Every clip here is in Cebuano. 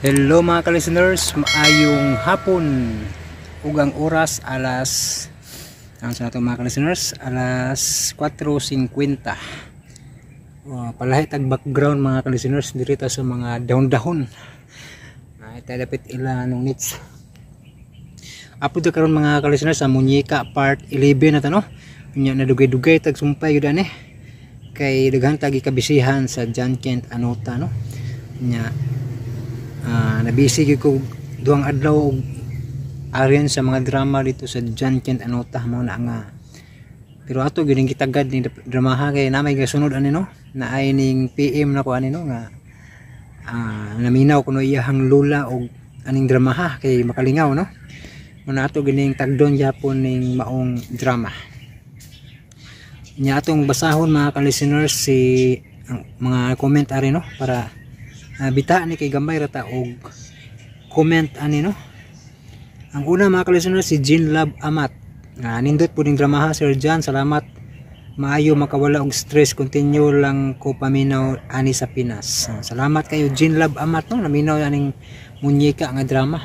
Hello, mga ka-listeners, maayong hapon. Ug ang oras, alas ang sa nato, mga ka-listeners, alas 4:50. Palahi tag background, mga ka-listeners, diri ta sa mga dahon-dahon. Ay tayo dapit ila nung nits. Upload ta karon, mga ka-listeners, sa Munyeka part 11 na ta, no. Unya nadugay-dugay tag sumpay gyud ani. Kay daghan tagi kabisihan sa John Kent Anota, no. Nya nabisi gyud ko 2 adlaw og arin sa mga drama dito sa John Kent Anota. Mo na nga, pero ato gyud gitagad ni dramaha kay na may gasunod ani, no, na ay ning PM na ko ani, no, nga naminaw kuno iyahang lula og aning dramaha kay makalingaw, no. Mo na ato gining tagdon gyapon ning maong drama. Nya atong basahon, mga ka-listeners, si ang mga comment ari, no, para bita ni kay gamay ra ta og comment ani, no. Ang una, mga ka-listeners, si Jean Love Amat. Nindot po ning dramaha, Sir John. Salamat maayo, makawala og stress. Continue lang ko paminaw ani sa Pinas. Salamat kayo, Jean Love Amat, no, naminaw aning Munyeka nga drama.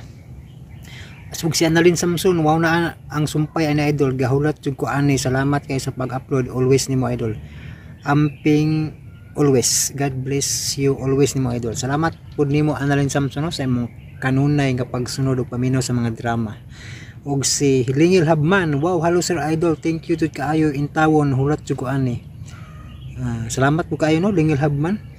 Asug si Annalyn Samson, wow na ang sumpay ani, idol. Gahulat jud ko ani. Salamat kay sa pag-upload always nimo, idol. Amping always. God bless you always nimo, idol. Salamat pud nimo, Annalyn Samson, no, sa imong kanunay nga pagsunod ug paminaw sa mga drama. Og si Hilingil Habman, wow, hello sir idol, thank you jud kaayo intawon, hulat jud ko ani. Salamat po kaayo, no, Lingil Habman.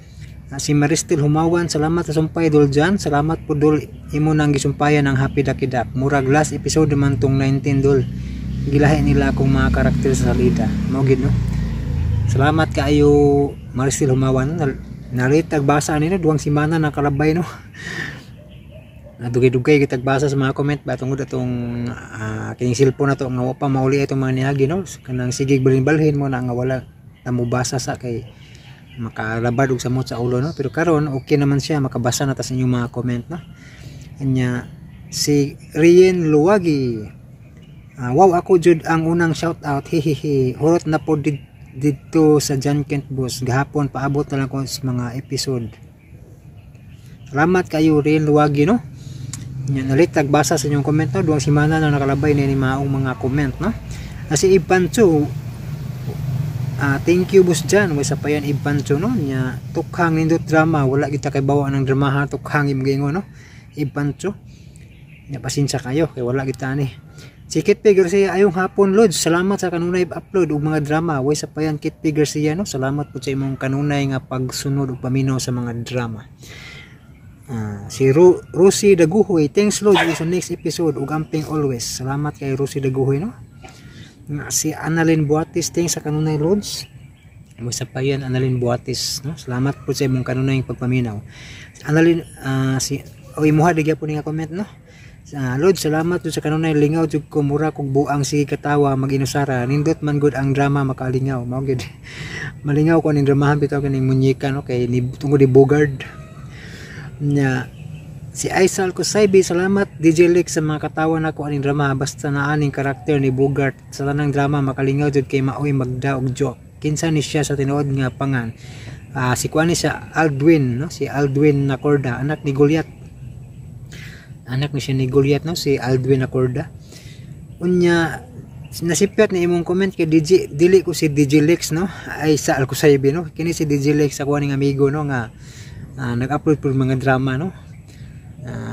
Si Maristel Humawan, salamat sa sumpay, idol Jan. Salamat po, dol, imo nang gisumpayan ang Happy Dakidak. Murag last episode naman tong 19, dol. Gilahi nila akong mga karakter sa salida. Mao gid, no. Salamat kaayo, Maristel Humawan. Nalit basa ani, no, 2 semana na kalabay, no. Nadugay-dugay kitag basa sa mga comment ba tungod atong kining cellphone na to nga wa pa mauli itong mga niagi, no, kanang sige balhin-balhin mo na nga wala na mobasa sa kay makalabad og samot sa ulo, no. Pero karon okay naman siya, makabasa na ta sa inyong mga comment, no. Anya si Rien Luwagi, wow, ako jud ang unang shout out, hihihi. Hurot na po didto sa John Kent Bus gahapon, paabot na lang ko sa mga episode. Salamat kayo, Rien Luwagi, no. Yan, ulit tagbasa sa inyong comment, no. 2 semana na nakalabay ni maong mga comment, no. Si Ipancho, thank you, boss Jan. Way sa payan Ipancho, no. Nya tukhang nindot drama, wala kita kay bawa ng dramaha, tukhang imong giingon, no. Ipancho. Nya pasensya kayo kay wala kita ani. Si Kit P. Garcia, ayong hapon, Lods. Salamat sa kanunay upload og mga drama. Way sa payan, Kit P. Garcia, no. Salamat po sa imong kanunay nga pagsunod ug paminaw sa mga drama. Si Rosie Daguhoy, thanks Lord sa next episode ug amping always. Salamat kay Rosie Daguhoy, no. Nga si Annalyn Buatis, thanks sa kanunay, Lods. Mo sa payan, Annalyn Buatis, no. Salamat po sa imong kanunay pagpaminaw. Annalyn, si o imuha di gyapon nga comment, no. Lord, salamat jud sa kanunay, lingaw jud ko, mura kog buang, sige katawa mag-inusara. Nindot man gud ang drama, makalingaw. Mao gid. Malingaw ko ning dramahan bitaw kining Munyeka, no, kay ni tungod ni Bogart. Nya si Aisal Kusaybi, salamat DJ Lex sa mga katawan nako aning drama, basta na aning karakter ni Bogart sa tanang drama makalingaw jud kay maoy magda og joke. Kinsa ni siya sa tinuod nga pangan? Si kuan ni siya Aldwin, no, si Aldwin Nacorda, anak ni Goliath. Anak ni siya ni Goliath, no, si Aldwin Nacorda. Unya nasipyat ni imong comment kay DJ, dili ko si DJ Lex, no, ay sa Alcosaybi, no. Kini si DJ Lex, ako ning amigo, no, nga nag-upload po mga drama, no.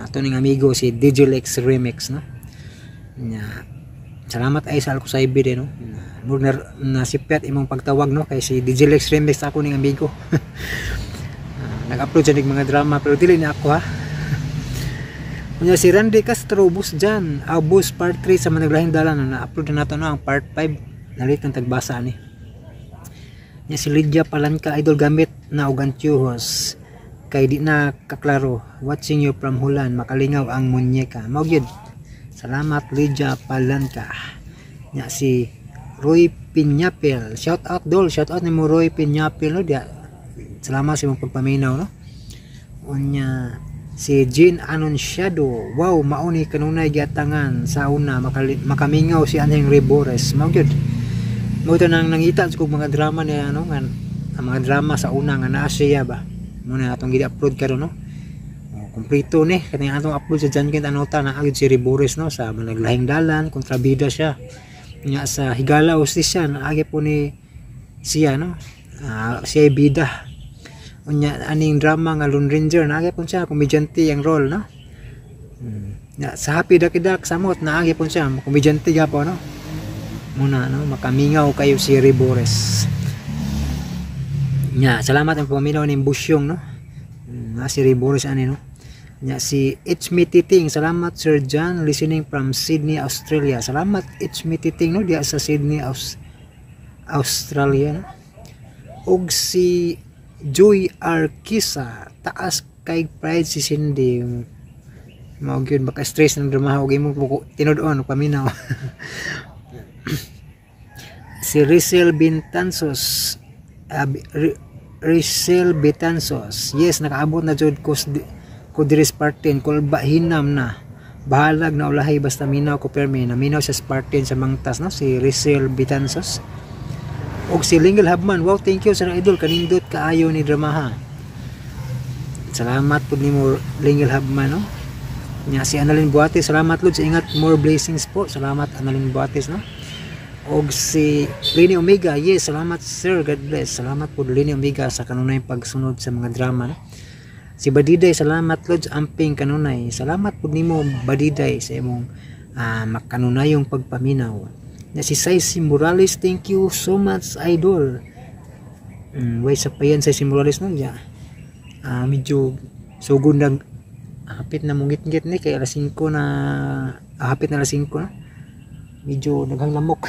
Ato ning amigo si DJ Lex Remix, no. Nya salamat ay sa Alcosaybi din, no. Murag nasipyat imong pagtawag, no, kay si DJ Lex Remix ako ning amigo. Nag-upload siya ng mga drama pero dili na ako, ha. Unya si Randy Castro, bus dyan. Bus part 3 sa Managlahing Dalan, no, na-upload na nato, no, ang part 5. Nalit ng tagbasa ni. Nya si Lydia Palanca, idol, gamit na og antiyohos kay di na kaklaro. Watching you from Hulan, makalingaw ang Munyeka. Mao gyud. Salamat, Lydia Palanca. Nya si Roy Piñapel. Shout out, dol, shout out nimo, Roy Piñapel, no, dia. Salamat sa imong pagpaminaw, no. Unya si Jean Anunciado, wow, mauni kanunay giatangan sa una, makamingaw si Anheng Ribores. Mao gyud. Mao ito nang nangita sa kog mga drama niya, ano, nga ang mga drama sa una nga naa siya ba. Mo na atong gi-upload karon, no. Kumpleto ni kaning atong upload sa John Kent Anota na agad si Ribores, no, sa Managlahing Dalan, kontrabida siya. Nga sa Higala Hustisya naagi po ni siya, no. Siya ay bida. Unya aning drama nga Lone Ranger naagi po siya, komedyante ang role, no. Ya, sa Happy Dakidak samot naagi po siya, komedyante gyapon, no. Muna, no, makamingaw kayo si Ribores. Nya, salamat ang paminaw ning Busyong, no. Na si Ribores ani, no. Nya si It's Me Titing, salamat Sir John, listening from Sydney, Australia. Salamat It's Me Titing, no, diya sa Sydney, Australia, no. Og si Joy Arquisa, taas kay pride si Cindy. Mao gyud baka stress ng drama og imong tinud-on paminaw. Si Rizel Bintansos, Rizel Betanzos, yes, nakaabot na jud ko diri Spartan, kulba hinam na. Bahalag na ulahi basta minaw ko permi. Naminaw sa Spartan sa Mangtas, no, si Rizel Betanzos. Og si Lingel Habman, wow, thank you sa idol, kanindot kaayo ni dramaha. Salamat pud nimo Lingel Habman, no. Nya si Annalyn Buates, salamat Lods, ingat, more blessings po. Salamat Annalyn Buates, no. Og si Lini Omega, yes, salamat sir, God bless. Salamat po Lini Omega sa kanunay pagsunod sa mga drama, no? Si Badiday, salamat Lods, amping kanunay. Salamat po nimo Badiday sa imong makanunayong pagpaminaw. Na si Saisi Morales, thank you so much idol. Way sa payan Saisi Morales, no, ya. Medyo sugod nag hapit na mungit-ngit ni kay alas 5 na, hapit na alas 5 na. Medyo naghang lamok.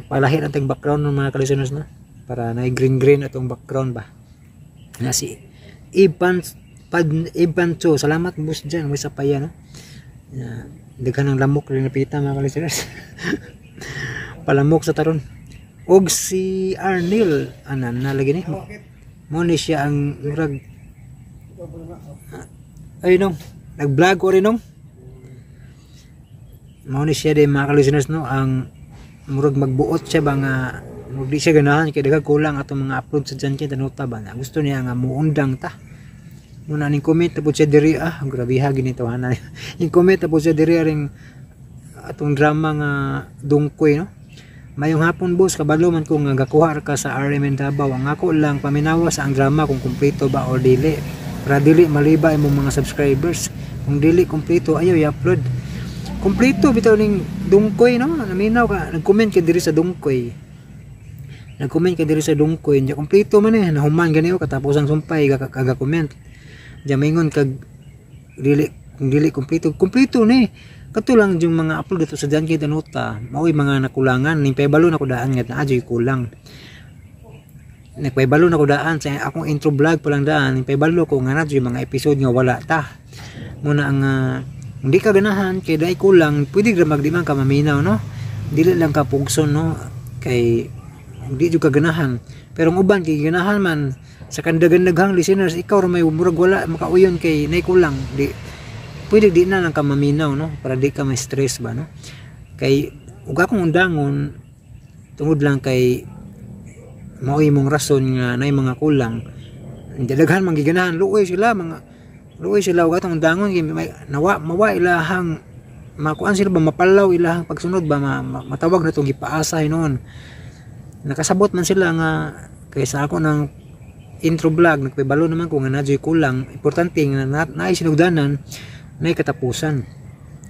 Palahi na tayong background ng mga ka-listeners, na para na green green atong background ba. Na si Ivan Pad Ivan Cho, salamat boss dyan, may sa paya, no. Na, daghan ng lamok rin napita mga ka-listeners. Palamok sa taron. Og si Arnil, ana na lagi ni. Mo ni siya ang murag ay nong nag-vlog ko rin nong. Mao ni siya day mga ka-listeners, no, ang murag magbuot siya ba nga murag di siya ganahan kay daghang kulang atong mga upload sa John Kent Anota ba na gusto niya nga muundang ta. Muna ning comment na po siya diri, grabe ha ginito hana. Yung comment na po siya diri ring atong drama nga Dungkoy, no. Mayong hapon boss, kabalo man ko nga gakuha ka sa RMN Davao. Ang ako lang paminawa sa ang drama kung kumpleto ba or dili. Para dili maliba imong mga subscribers. Kung dili kumpleto ayaw i-upload. Kumpleto bitaw ning Dungkoy, no. Naminaw ka, nag-comment ka diri sa Dungkoy. Nag-comment ka diri sa Dungkoy, nya kumpleto man eh, nahuman gani o katapos ang sumpay kaga comment. Diya maingon kag dili, kung dili kumpleto, kumpleto ni. Kato lang yung mga upload dito sa John Kent Anota, mao'y mga nakulangan ning paybalo na ko daan nga naa joy kulang. Nagpaybalo na ko daan sa akong intro vlog pa lang daan, ning paybalo ko nga naa joy mga episode nga wala ta. Muna ang hindi ka ganahan kay dai kulang, pwede ra magdi man ka maminaw, no. Dili lang ka pugson, no, kay hindi jud ka ganahan. Pero ang uban kay ganahan man sa kandagan-daghang listeners, ikaw ra may murag wala makauyon kay nay kulang, di pwede di na lang ka maminaw, no, para di ka ma-stress ba, no. Kay ug akong undangon tungod lang kay mao imong rason nga nay mga kulang. Hindi daghan man giganahan, luoy sila mga luoy sila ug atong undangon kay may, nawa mawa ilahang makuan sila ba, mapalaw ilahang pagsunod ba, matawag na tong gipaasa hinuon. Nakasabot man sila nga kay sa ako ng intro vlog nagpibalo naman ko nga nadyo'y kulang. Importante nga naay sinugdanan, naay katapusan.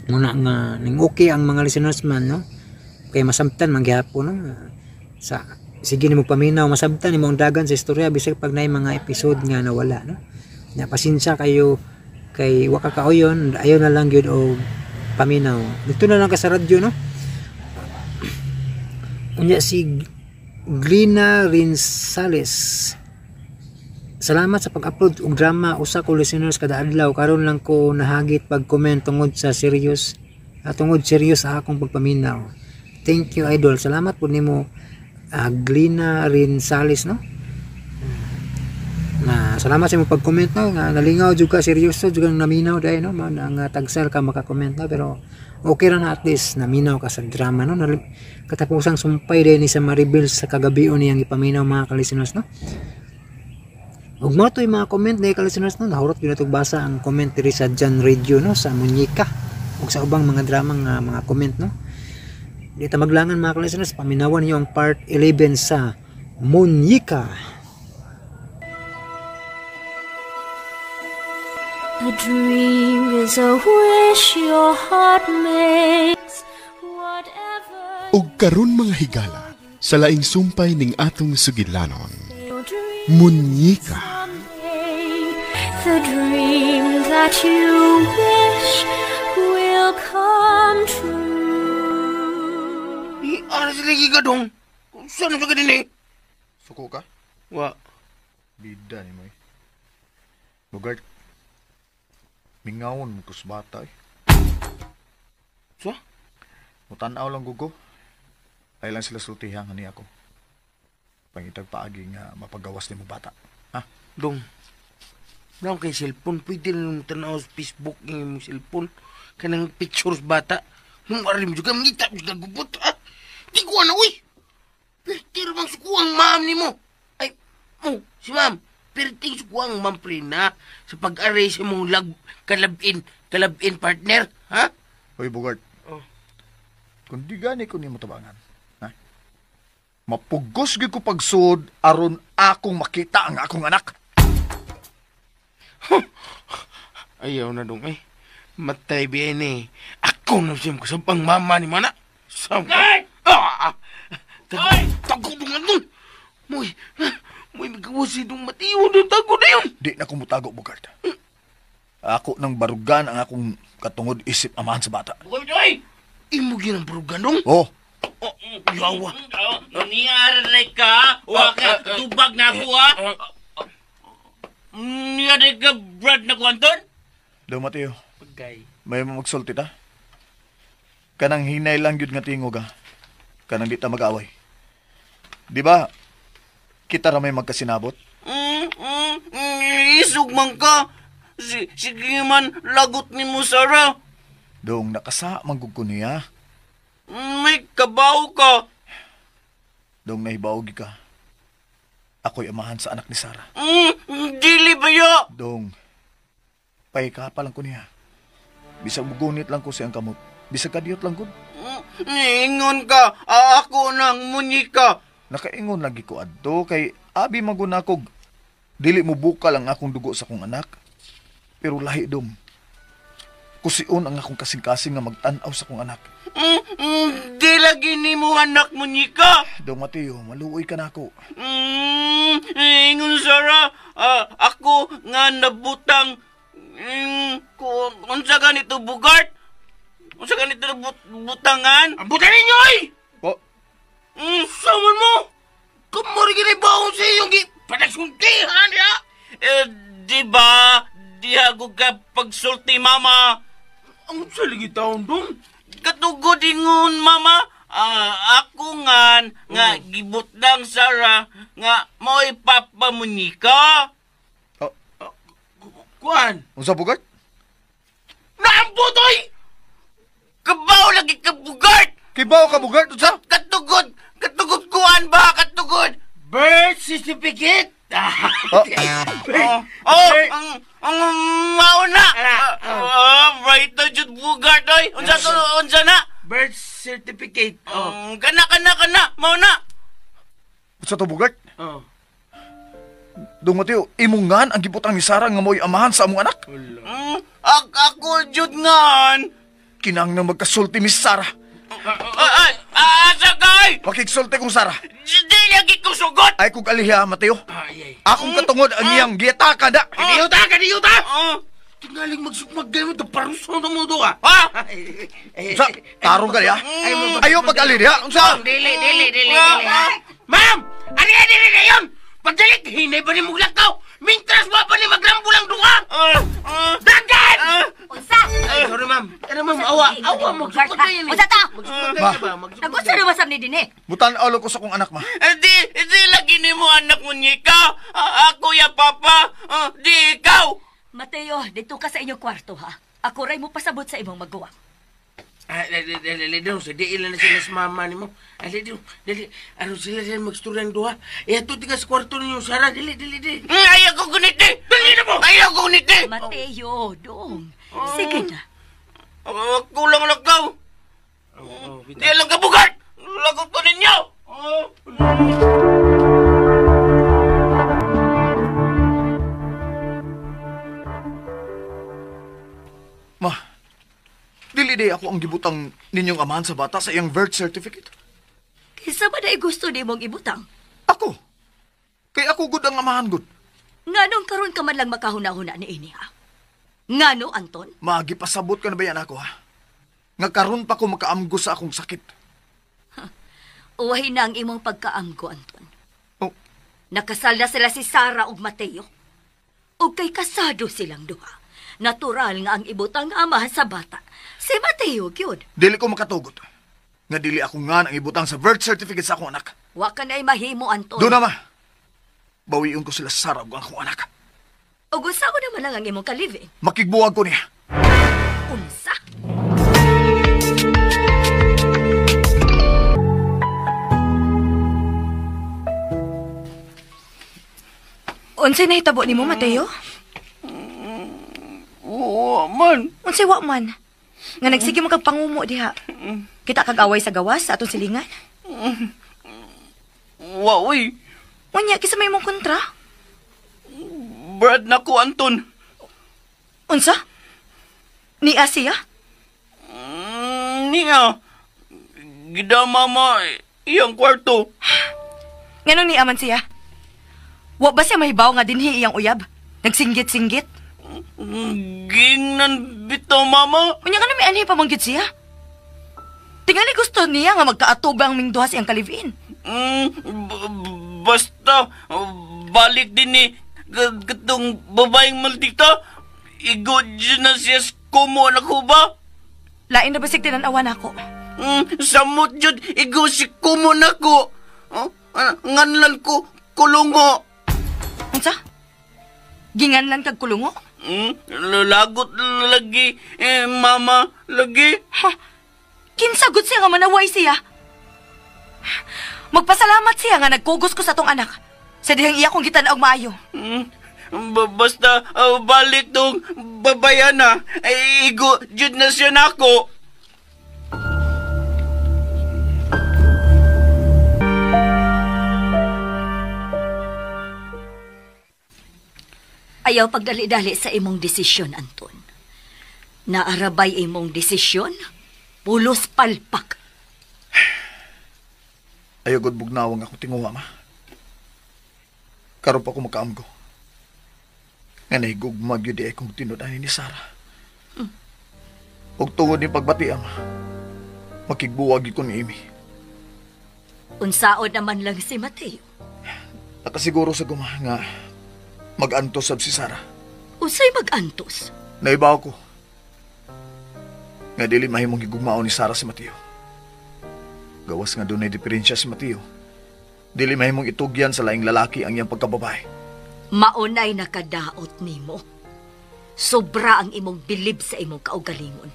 Muna nga ning okay ang mga listeners man, no, kay masabtan man gihapon, no, sa sige nimo paminaw, masabtan nimo ang dagan sa istorya bisag pag naay mga episode nga nawala, no. Nya pasensya kayo kay wa ka kauyon, ayo na lang gyud og paminaw. Dito na lang ka sa radyo, no. Unya si Glina Rinsales, salamat sa pag-upload og drama. Usa ko listeners kada adlaw, karon lang ko nahagit pag-comment tungod sa serious at tungod serious sa akong pagpaminaw. Thank you idol. Salamat po nimo Glina Rinsales, no. Na salamat sa imong pag-comment, no, nga nalingaw jud ka, seryoso jud kang naminaw dai, no, man ang tagsal ka maka-comment, no, pero okay ra na at least naminaw ka sa drama, no. Katapusang sumpay dai ni sa Maribel sa kagabion niyang ipaminaw mga ka-listeners, no. Ug mao to'y mga comment ni ka-listeners, no, nahurot gyud natong basa ang comment diri sa John Radio, no, sa Munyeka ug sa ubang mga drama nga mga comment, no. Di ta maglangan, mga ka-listeners, paminawan niyo ang part 11 sa Munyeka. A dream is a wish your heart makes. Whatever Og karon, mga higala, sa laing sumpay ning atong sugilanon, you dream Munyeka. Someday, the dream that you wish will come true. Di, ara sila gigadong. Saan sa ganun eh? Suko ka? Wa. Bida ni mo eh. Bugart, mingawon mo kus bata eh. Sa? Mutanaw lang gugo. Ay lang sila sultihan nga niya ako. Pangitag paagi nga mapagawas ni mo bata. Ha? Dong. Wala kay cellphone. Pwede na mo tanaw sa Facebook ng imong cellphone. Kanang pictures bata. Nung arim juga, mangita juga gubot. Ha? Di ko na, uy! Pertir bang sukuang ma'am ni mo? Ay, mo, si ma'am. Perting sukuang ma'am Prina sa pag-aray sa mong lag, kalabin partner. Ha? Hoy, Bugart. Oh. Kung di gani ko nimo tabangan, ha? Mapugos gyud ko pagsuod aron akong makita ang akong anak. Ayaw na dong eh. Matay biyan eh. Ako na siyam ko sa pang mama ni mana. Sam ka. Ah! Tago, tago dong andun. Moy, moy magawas dong matiwan dong tago na yun. Di na ko mutago, Bugart. Ako nang barugan ang akong katungod isip amahan sa bata. Imo ginang barugan dong. Oh, Oh, yawa. Niya ka, wa ka tubag na ako ha. Niya ka Brad na kwanton? Daw Mateo, Pagkay. may magsulti ta? Kanang hinay lang gyud nga tingog ha. Kanang di ta mag-away. Di ba? Kita ra may magkasinabot. Isog man ka. Sige man, lagot ni mo, Sarah. Dong nakasa man gud ko niya. May kabaw ka. Dong nahibaw gyud ka. Ako'y amahan sa anak ni Sarah. Dili ba yo? Dong, pahikapa lang ko niya. Bisag mugunit lang ko siyang kamot. Bisag kadiyot lang gud. Ingon ka, ako nang munyika. Nakaingon lagi ko adto kay abi maguna kog dili mo bukal ang akong dugo sa akong anak. Pero lahi dong. Kusion ang akong kasing-kasing nga magtan-aw sa akong anak. Di lagi ni mo anak munyika. Dong Mateo, maluoy ka nako. Ingon Sarah, ako nga nabutang unsa ganito bugart? Unsa ganito butangan? Ang buta ninyo ay! Po, Saman mo! Kumuri ginibaon sa iyong panagsultihan niya! Eh, di ba? Dihago ka pagsulti, mama. Ang saligi taon dong. Katugod ingon, mama. Ako nga gibutang Sarah nga mo'y papa munyika. Oh, Kuan! unsa bugart? Naambot oy! Kabaw lagi ka bugart! Kibaw ka bugart unsa? Katugod! Katugod kuan ba? Katugod! Birth certificate! Oh, Oh, ang mauna. Right na jud bugart oy. Unsa to unsa na? Birth certificate. Oh. Kana kana kana mauna. Unsa to bugart? Oh. Dong Mateo, imong ngan ang gibutang ni Sarah nga mo'y amahan sa among anak. Ako jud ngan. Kinang nang magkasulti ni Sarah. Ay, asa kay? Makigsulti kong Sarah. Di lagi ko sugot. Ay kog aliha, Mateo. Ay, ay. Akong katungod ang iyang giyataka na. Kadiyota! Kadiyota! Oh. Tingaling magsukmag mo ito. Paruso na mo ito ah. Ha? Unsa? Tarong ka niya? Ayaw pag-ali niya? Unsa? Dili, dili, dili, dili. Ma'am! Ano yan, dili na yun? Pagdalik, hinay ba ni muglakaw? Mintras wa pa ni magrambulang duha? Dagan! Unsa? Ay, sorry ma'am. Ano ma'am, awa, awa, magsukmag kayo ni. Unsa ta? Magsukmag kayo ba? Magsukmag Nagunsa naman sab ni dinhi? Mutan-aw lang ko sa akong anak, ma. Di lagi ni mo anak munyika. Ako ya papa. Di ikaw. Mateo, dito ka sa inyong kwarto ha. Ako ray mo pasabot sa imong magawa. Dali, dali, sa di ilan na sila sa mama ni mo. Dali, dali, ano sila sila magstorya ng duha? Eh, ato tiga sa kwarto ninyo, Sarah. Dali, dali, dali. Ayaw ko guniti! Dali na mo! Ayaw ko guniti! Mateo, dong. Sige na. Kulang lang kaw. Di lang ka bugart! Lagot ko ninyo! Ma, dili day ako ang gibutang ninyong amahan sa bata sa iyang birth certificate. Kinsa ba day gusto nimong ibutang? Ako? Kay ako gud ang amahan gud. Nganong karon ka man lang makahuna-huna ni ini, ha? Ngano, Anton? Magipasabot ka na ba yan ako, ha? Nga karon pa ko makaamgo sa akong sakit. Uwahin na ang imong pagkaamgo, Anton. Oh. Nakasal na sila si Sarah ug Mateo. Ug kay kasado silang duha. Natural nga ang ibutang amahan sa bata. Si Mateo, gyud. Dili ko makatugot. Nga dili ako nga ang ibutang sa birth certificate sa akong anak. Wa ka na'y mahimo, Anton. Doon na, ma. Bawion ko sila sa Sarah ug ang akong anak. Ug unsa ko naman lang ang imong kalivin? Makigbuwag ko niya. Unsa? Unsay nahitabo nimo, Mateo? Oo, man. Unsay wa man? Nga nagsige mo kag pangumo diha. Kita kag away sa gawas sa atong silingan. Wa, uy. Unya kinsa may imong kontra? Brad na ko, Anton. Unsa? Niya siya? Niya. Gidama ma iyang kwarto. Nganong niya man siya? Wa ba siya mahibaw nga dinhi iyang uyab? Nagsinggit-singgit? Gingnan bitaw, mama. Unya nga na may anhi pa manggit siya. Tingali gusto niya nga magkaatubang ming duha siyang kalivin. Basta, balik din ni katong babaeng maldita. Igo dyan na siya kumo na ko ba? Lain na basig tinanawan ako. Samot jud, igo si kumo na ko. Nganlan ko, kulungo. Unsa? Ginganlan kag kulungo? Lagot lagi, mama, lagi. Ha? Kinsagot siya nga manaway siya. Magpasalamat siya nga nagkugos ko sa tong anak. Sa dihang iya kong gitan-aw maayo. Basta balik tong babayan na. Ay, igo, jud na siya nako. Ayaw pagdali-dali sa imong desisyon, Anton. Naarabay imong desisyon, pulos palpak. Ayaw gud bugnawang ako tinguha, ma. Karon pa ko makaamgo. Nga nahigugma gyud ay kong tinud-an ni Sarah. Ug tungod ni pagbati, ama, makigbuwag gyud ko ni Amy. Unsaon naman lang si Mateo. Nakasiguro sa guma nga mag-antos sab si Sarah. Unsay mag-antos? Naibaw ko nga dili mahimong higugmaon ni Sarah si Mateo. Gawas nga dunay diferensya si Mateo. Dili mahimong itugyan sa laing lalaki ang iyang pagkababae. Maunay nakadaot nimo. Sobra ang imong bilib sa imong kaugalingon.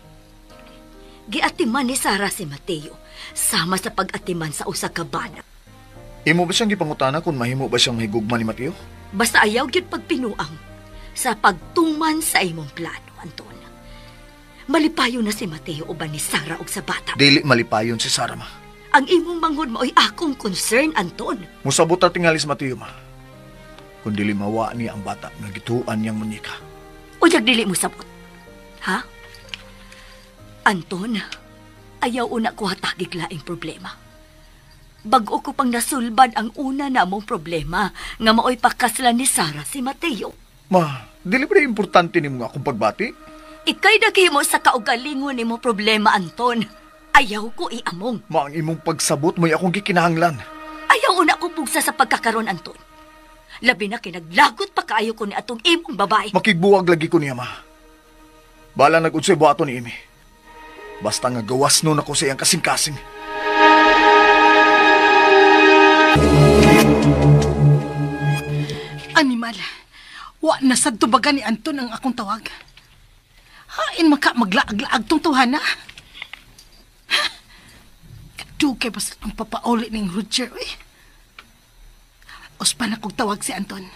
Giatiman ni Sarah si Mateo sama sa pag-atiman sa usa ka bana. Imo ba siyang gipangutana kung mahimo ba siyang mahigugma ni Mateo? Basta ayaw gyud pagpinuang sa pagtuman sa imong plano, Anton. Malipayon na si Mateo uban ni Sarah og sa bata. Dili malipayon si Sarah, ma. Ang imong manghud mao'y akong concern, Anton. Musabot ra tingali si Mateo, ma. Kung dili mawa niya ang bata nga gituan niyang munyika. Unyag dili mo sabot. Ha? Anton, ayaw una ko hatagig laing problema. Bag-o ko pang nasulbad ang una na mong problema nga mao'y pakaslan ni Sarah si Mateo. Ma, dili ba importante nimo nga akong pagbati? Ika'y naghimo sa kaugalingon nimo problema, Anton. Ayaw ko iamong. Ma, ang imong pagsabot mo'y akong gikinahanglan. Ayaw una ko pugsa sa pagkakaron, Anton. Labi na kinaglagot pa kaayo ko ni atong imong babae. Makigbuwag lagi ko niya, ma. Bala nag-unsay buhaton ni Amy. Basta nga gawas nun ako sa iyang kasing-kasing. Animal, wa na sad tubagan ni Anton ang akong tawag. Hain maka maglaag-laag tong tuhan na. Dugay pa sa itong papauli ning Roger, uy. Uspan akong tawag si Anton.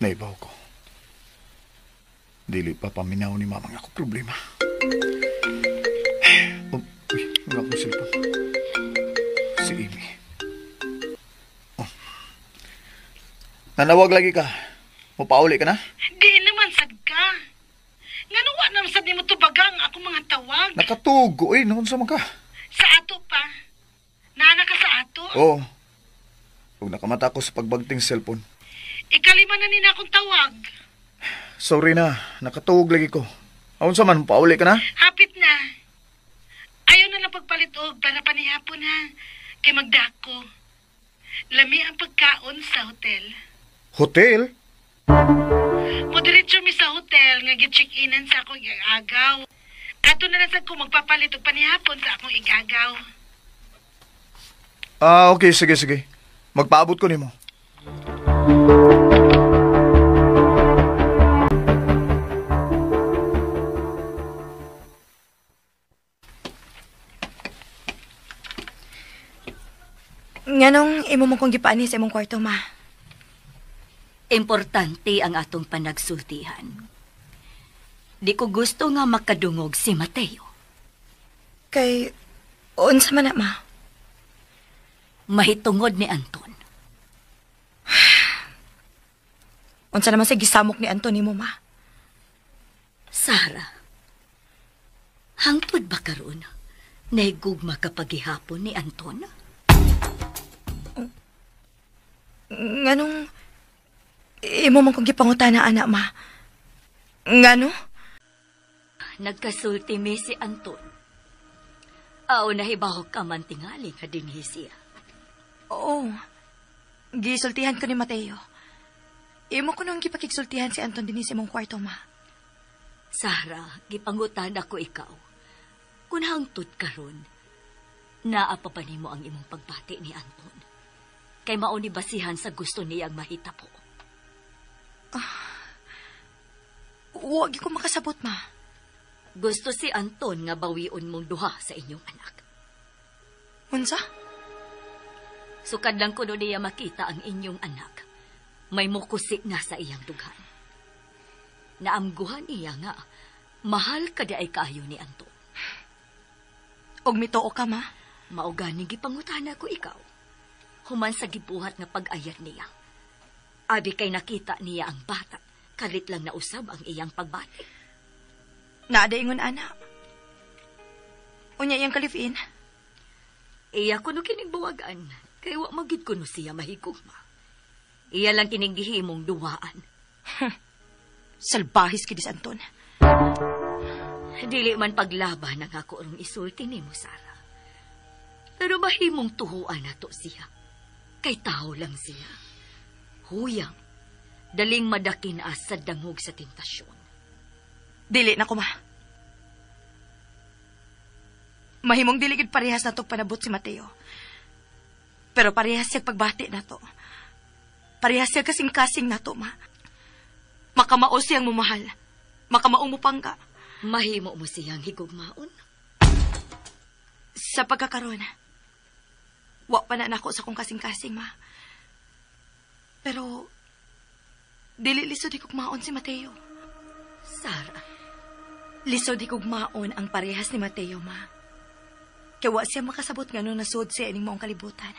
Naibaw ko. Dili pa paminaw ni mamang ako problema. Oh, uy, wala akong cellphone. Si Amy. Oh. Nanawag lagi ka. Mupauli ka na? Di naman sad ka. Ngano wa naman sad nimo tubagang ako mga tawag. Nakatugo eh. Noon sa mga. Sa ato pa. Naana ka sa ato? Oo. Huwag nakamata ko sa pagbagting cellphone. Ikalima na nina akong tawag. Sorry na. Nakatuog lagi ko. Aun sa man, pauli ka na? Hapit na. Ayaw na lang pagpalit og para panihapon ha. Kay magdako. Lami ang pagkaon sa hotel. Hotel? Modiretso mi sa hotel nga gi-check-inan sa akong igagaw. Ato na lang sad ko magpapalit og panihapon sa akong igagaw. Ah, okay. Sige, sige. Magpaabot ko nimo. Nganong imo mo kong gipaani sa imong kwarto, ma? Importante ang atong panagsultihan. Di ko gusto nga makadungog si Mateo. Kay, unsa man na, ma? Mahitungod ni Anton. Unsa naman sa gisamok ni Anton nimo, ma? Sara, hangtod ba karon nahigugma ka paghihapon ni Anton? Nganong imo man kong gipangutana, anak, ma? Ngano? Nagkasulti mi si Anton. Aw, nahibaw ka man tingali nga dinhi siya. Oo. Gisultihan ko ni Mateo. Imo ko nang gipakigsultihan si Anton dinhi sa imong kwarto, ma. Sara, gipangutan ako ikaw. Kung hangtod karon, naa pa ba nimo ang imong pagbati ni Anton? Kay mao ni basihan sa gusto niyang mahitapo. Huwag ko makasabot, ma. Gusto si Anton nga bawion mong duha sa inyong anak. Unsa? Sukad lang kuno niya makita ang inyong anak. May mukusi na sa iyang dughan. Naamguhan niya nga, mahal ka di ay kaayo ni Anton. Og mituo ka, ma? Mao gani gipangutana ko ikaw. Human sa gibuhat nga pag-ayat niya. Abi kay nakita niya ang bata, kalit lang nausab ang iyang pagbati. Naadaingon, ana. Unya iyang kalifin. Iya kuno kining buwagan, kay wa magid kuno siya mahigugma. Iya lang kining gihimong duwaan. Salbahis kini si Anton. Dili man paglaban ang ako rong isulti nimo, Sara. Pero mahimong tuhuan nato siya. Kay tao lang siya. Huyang, daling madakin as sa dangog sa tentasyon. Dili na ko, ma. Mahimong dili gid parehas na to panabot si Mateo. Pero parehas siya pagbati na to. Parehas siya kasing-kasing na to, ma. Makamao siyang mumahal. Makamao mo pangga. Mahimo mo siyang higugmaon. Sa pagkakaroon, wa pa na nako sa kong kasing-kasing, ma. Pero, dili lisod higugmaon si Mateo. Sara. Lisod higugmaon ang parehas ni Mateo, ma. Kaya wa siya makasabot nga nung nasud siya ining maong kalibutan.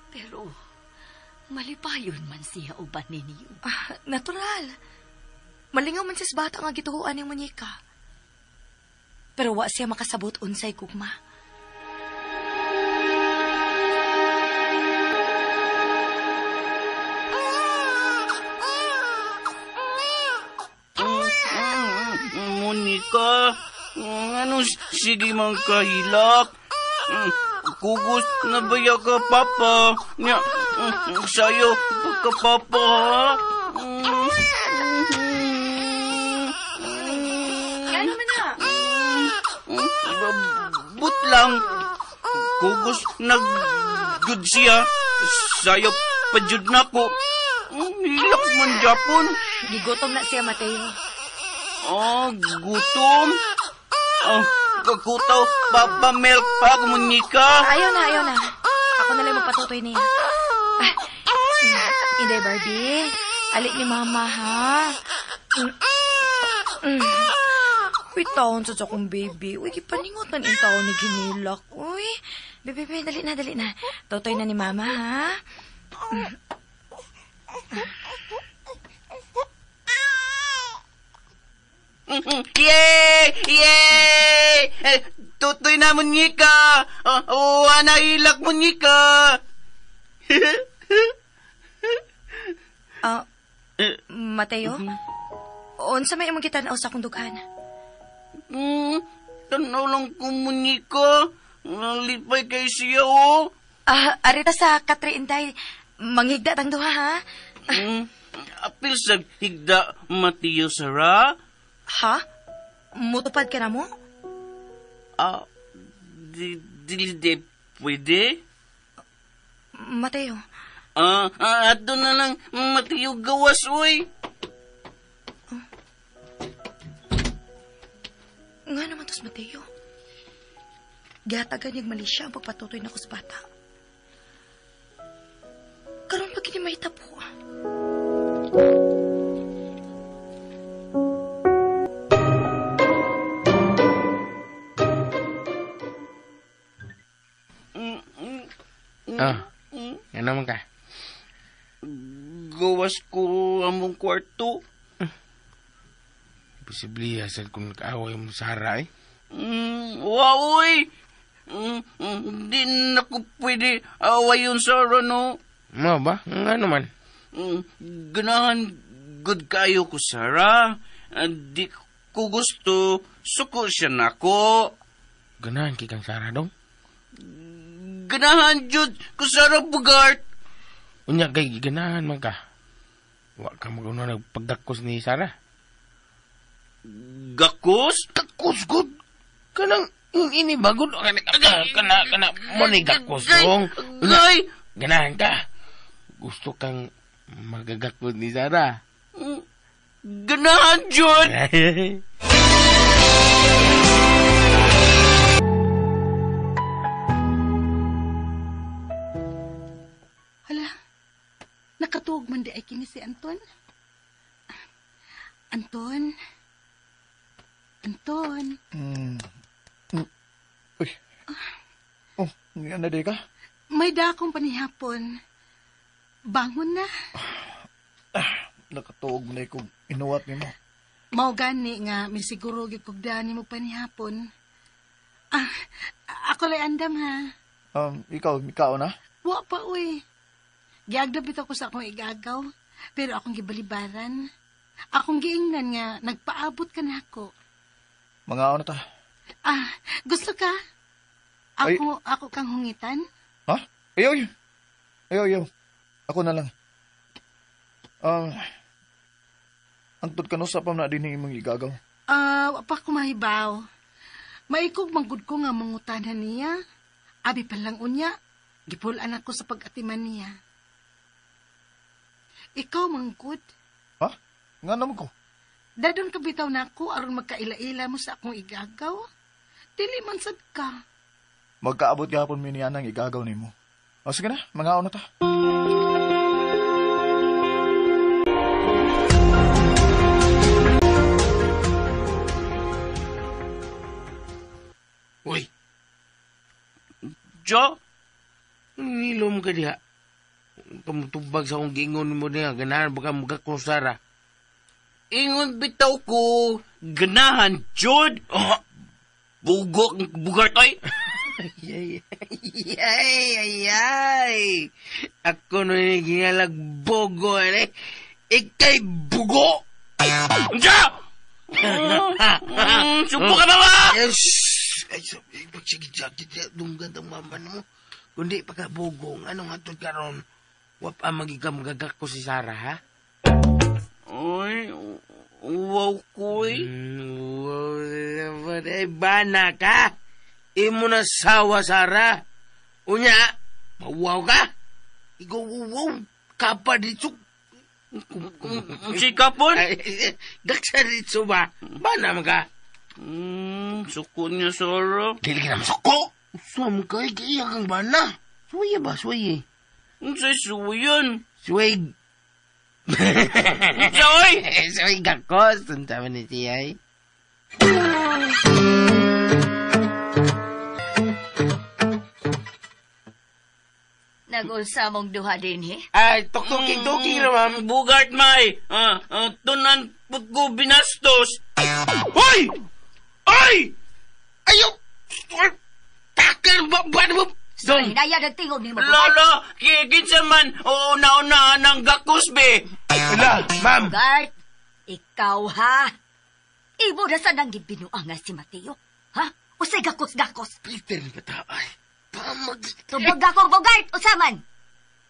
Pero, malipayon man siya uban ninyo. Ah, natural. Malingaw man siya sa bata nga gituhuan ng munyeka. Pero wa siya makasabot unsay gugma. Monica, ano sige man kahilak? Kugos na ba ya ka, Papa? Nya, sayo ka, Papa, ha? Ano man na? But lang. Kugos na gud siya. Sayo pa jud na ko. Hilak man Japon. Gigutom na siya, Mateo. Oh, gutom. Oh, kakutaw, Papa Milk pa, munyika. Ayaw na, ayaw na. Ako na lang magpatutoy niya. Ah, Inday, Barbie. Ali ni Mama, ha? Uy, taon sa akong baby. Uy, gipaningot man in taon ni Ginilak. Uy, bebe, bebe, dali na, dali na. Totoy na ni Mama, ha? Yay! Yay! Tutoy na, munyika! Oh, ana hilak, munyika! Mateo? Unsa may imong gitan-aw sa akong dughan? Tanaw lang ko, munyika. Nalipay kay siya, oh. Arita sa Katre Inday. Manghigda tang duha, ha? Apil sa higda, Mateo, Sarah. Ha? Mutupad ka na mo? Dili pwede? Mateo. Ato na lang, Mateo, gawas, uy. Oh. Nga naman tos, Mateo. Gihatagan niyag mali siya ang pagpatutoy na ko sa bata. Karon pa kini mahitabo. Nga naman ka? Gawas ko among kwarto. Posible asal kung nag-away mo Sarah eh. Wow, uy! Di na ko pwede away yung Sarah, no? Mo ba? Nga naman. Ganahan good kayo ko, Sarah. Di ko gusto, suko siya nako. Ganahan kay kang Sarah dong? Ganahan jud ko Sarah Bugart. Unya kay ganahan man ka. Wa ka maguna nagpagdakos ni Sarah. Gakos? Gakos gud. Kanang ini bagod kana kana mo ni gakos dong. Gay, ganahan ka. Gusto kang magagakos ni Sarah. Ganahan jud. Hala, nakatuog man di ay kini si Anton. Anton? Anton? Uy. Oh, ano di ka? May dakong panihapon. Bangon na. Nakatuog man ay kong inuwat nimo. Mao gani nga, may siguro gyud kog dani mo panihapon. Ako lay andam ha. Ikaw, ikaw na? Wa pa, uy. Giagdam bitaw ko sa akong igagaw, pero akong gibalibaran. Akong giingnan nga, nagpaabot ka na ako. Mga ano ta? Gusto ka? Ako kang hungitan? Ha? Ayaw, ayaw. Ayaw. Ako na lang. Antod ka no, sa pam na din imong igagaw. Wa pa ko mahibaw. Maikog manggod ko nga mangutanan niya. Abi pa lang unya, gipulan ako sa pag-atiman niya. Ikaw manggod. Ha? Nga naman ko? Dadon ka bitaw na ako aron magkaila-ila mo sa akong igagaw. Dili man sad ka. Magkaabot gihapon mi niya nang igagaw nimo. O sige na, mga na ta. Uy. Jo? Nilom ka diha. Kamutubag sa akong giingon mo niya. Ganahan baka magkakos, Sarah. Ingon bitaw ko. Ganahan, Jod. Oh, bugok, bugart, ay. Ay, ay, ay, ay. Ako no gingalag bogo, eh. Ika'y bugo! Jo! Sumpo ka ba ba? Ay, sige, sige, dunggan ang mama mo. Kundi pagkabugong, anong hatod karon? Wapa magigam gagak ko si Sarah, ha? Uy, wow ko, eh. Wow, eh, bana ka? Imo na sawa, Sarah. Unya, mawaw ka? Ikaw, wow, kapa dito. Si Kapon? Daksa dito ba? Bana man ka? Suko niya, Sara. Dili ka naman suko! Suwa mo ka, iya kang bana. Suwaya ba? Suwaya. Unsay suwayan? Suway. Suway! Suway gakos. Unsa man ni siya eh. Nag-unsa mong duha din, eh? Ay, tuktuking ra, ma'am. Bugart, may. Tunan put ko binastos. Hoy! Ay! Ayaw! Takal ba mo? Dong. Hinaya nagtingog ni mo. Bugart. Lolo, kinsa man o una-una ng gakos, be. Wala, ma'am. Bugart, ikaw ha? Ibo na sa nang gibinuangan si Mateo. Ha? Usay gakos-gakos. Peter ni bata, ay. Pamag... Tubog ako, Bugart, usaman.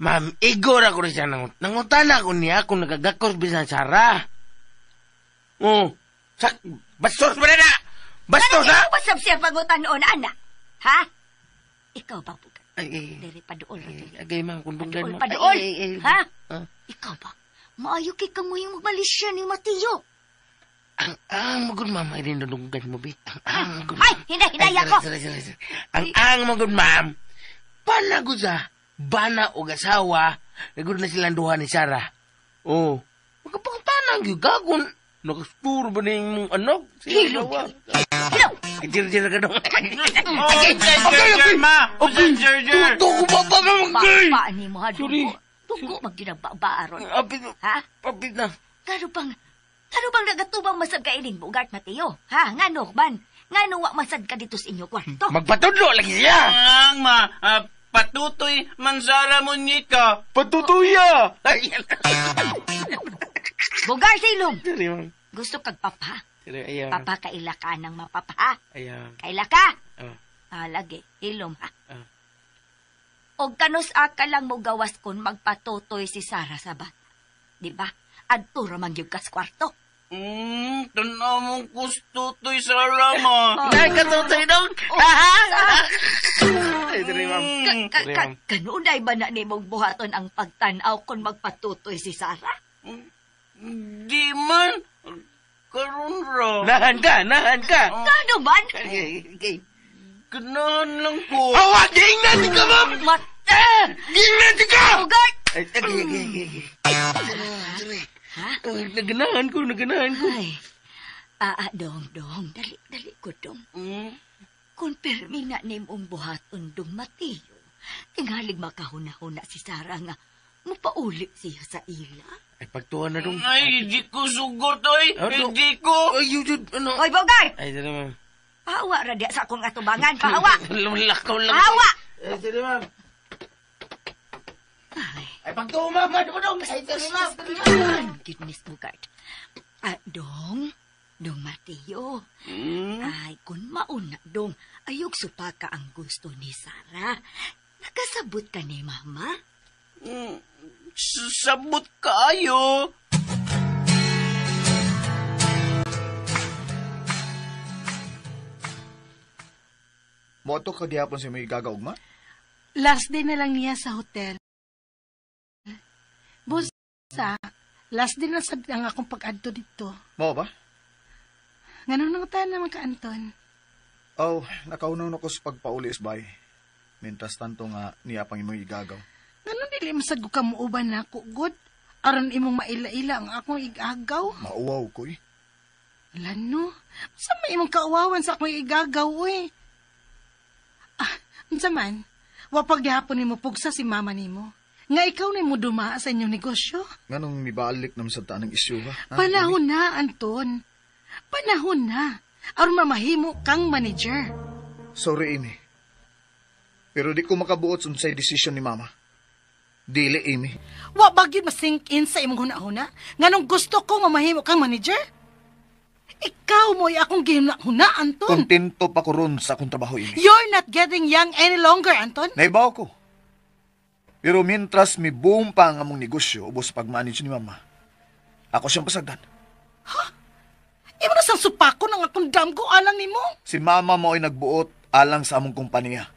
Ma'am, igor ako rin siya nangutan ako niya kung nagagakos bisan Sara. Oh, bastos ba na? Bastos, ha? Ano pasab siya pangutan-on, ana? Ha? Ikaw ba, Bugart? Ay, Dere, paduol. Agay, ma'am, kundunggan, ma'am. Paduol, paduol. Ha? Ah. Ikaw ba? Maayo kay kamoy magmalisya ni Mateo. Ang magod, ma'am. Ay, rinudunggan mo, bi. Ang magod. Ay, hinay ako. Sorry. Ang magod, ma'am. Panagod sa bana o asawa, nagod na silang duha ni Sara. Oh, magkapangtanang yun, gagon. Nakasturo ba na yung mong anak? Hilom. Hilom. Jir-jir ka dong. Okay, okay, ma. Okay, jir-jir. Tuko ba ba mamagay? Baba ni mo, ha? Dugo. Dugo magginababa aron. Apit na. Ha? Apit na. Kano bang nagatubang masad ka ining Bugart, Mateo? Ha? Ngano man? Ngano wa masad ka dito sa inyo kwarto? Magpatudlo lagi siya. Ang ma, patutoy mansara mo ka. Patutuya. Bugart, silong. Sorry, ma'am. Gusto kag papa? Sorry, ayaw. Papa, kaila ka ng mapapa. Ayaw. Kaila ka? Oh. Ah, lagi. Hilom, ha? Ah. Og kanus aka lang mo gawas kun magpatutoy si Sara sa bata. Di ba? Adto ra man gyud kas kwarto. Tanaw mong kustutoy, Sara, ma. Nakatutoy dong. Ay, sorry, ma'am. Kanunay ba na nimong buhaton ang pagtan-aw kung magpatutoy si Sara? Di man. Karon ra. Nahan ka, nahan ka. Kano man? Okay. Ganahan lang ko. Awa, giingnan ka, ma'am! Giingnan ka! Bugart! Ay, okay. Ha? Naganahan ko. Ay, dong. Dali ko, dong. Kung pirmi na nimong buhaton, dong Mateo, tingalig makahuna-huna si Sara nga mapauli siya sa ila. Ay, pagtuwa na dong. Ay, hindi ko sugot, oy. Hindi ko. Ay, yun, ano. Oy, Bugart! Ay, dali, ma'am. Pahawa ra diya sa akong atubangan. Pahawa! Lakaw lang. Pahawa! Ay, dali, ma'am. Ay, pagtuwa, ma'am. Ano dong? Ay, dali, ma'am. Goodness, Bugart. Dong. Dong Mateo. Ay, kung mauna, dong, ayog supaka ang gusto ni Sara. Nakasabot ka ni Mama? Sabot kaayo. Moto ka gihapon sa may gagaugma? Last day na lang niya sa hotel. Busa, last day na sad ang akong pag-adto dito. Mao ba? Nganong nangutan naman ka, Anton? Oh, nakaunaw na ko sa pagpauli isbay. Mintas tanto nga niya pang imong igagaw. Nganong dili masad ko ka muuban na ako, good? Aron imong maila-ila ang akong igagaw. Mauwaw ko eh. Lano, sa may imong kauwawan sa akong igagaw, uy. Ah, unsa man? Wapag gihapon nimo pugsa si mama nimo. Nga ikaw na mo dumaa sa inyong negosyo. Nganong nibalik naman sa tanang isyu ba? Ha? Panahon na, Anton. Panahon na. Aron mamahimo kang manager. Sorry, Amy. Pero di ko makabuot unsay desisyon ni mama. Dili, Amy. Wa ba gyud masink in sa imong huna-huna? Nganong gusto ko mamahimo kang manager? Ikaw mo'y akong gihuna-huna, Anton. Kontento pa ko ron sa akong trabaho, Amy. You're not getting young any longer, Anton. Naibaw ko. Pero mientras mi boom pa ang among negosyo ubos pag-manage ni mama, ako siyang pasagdan. Ha? Imo na sang supako ng akong damgo alang nimo? Si mama mo ay nagbuot alang sa among kumpanya.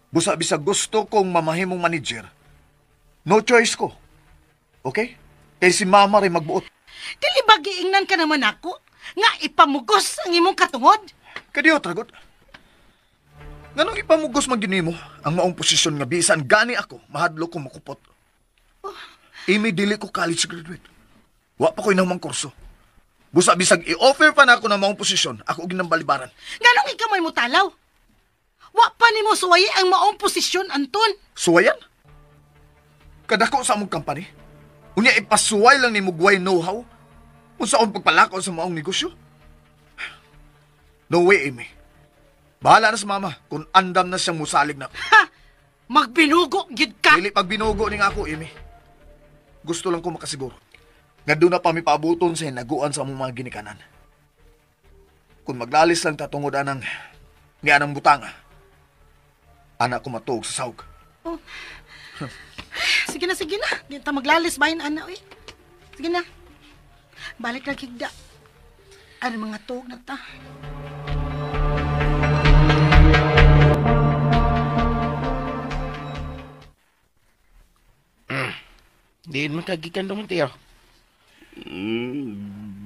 Busa bisag gusto kong mamahimong manager. No choice ko. Okay? Kay si mama rin magbuot. Dili ba giingnan ka naman ako nga ipamugos ang imong katungod? Kadiyo, tragot. Nganong ipamugos man gyud nimo ang maong posisyon nga bisan gani ako, mahadlok ko makupot. Oh. Amy, dili ko college graduate. Wa pa ko'y namang kurso. Busa bisag i-offer pa na ako ng maong posisyon, ako og balibaran. Nganong ikaw may mutalaw? Wa pa nimo suwayi ang maong posisyon, Anton. Suwayan? Kadako sa among company. Unya ipasuway lang nimo guway know-how. Unsa akong pagpalakaw sa maong negosyo? No way, Amy. Bahala na sa mama kung andam na siyang musalig na. Ha! Magbinugo gid ka! Dili pagbinugo ning ako, Amy. Gusto lang ko makasiguro nga doon na pa mi paabuton sa hinaguan sa among mga ginikanan. Kung maglalis lang tatungod anang nga anang butanga, anak ko matuog sa sawg. Oh. Sige na, sige na. Di ta maglalis bahin, ana, uy. Sige na. Balik na kigda. Ano mga tuog na ta? Diin man kagikan doon, Mateo.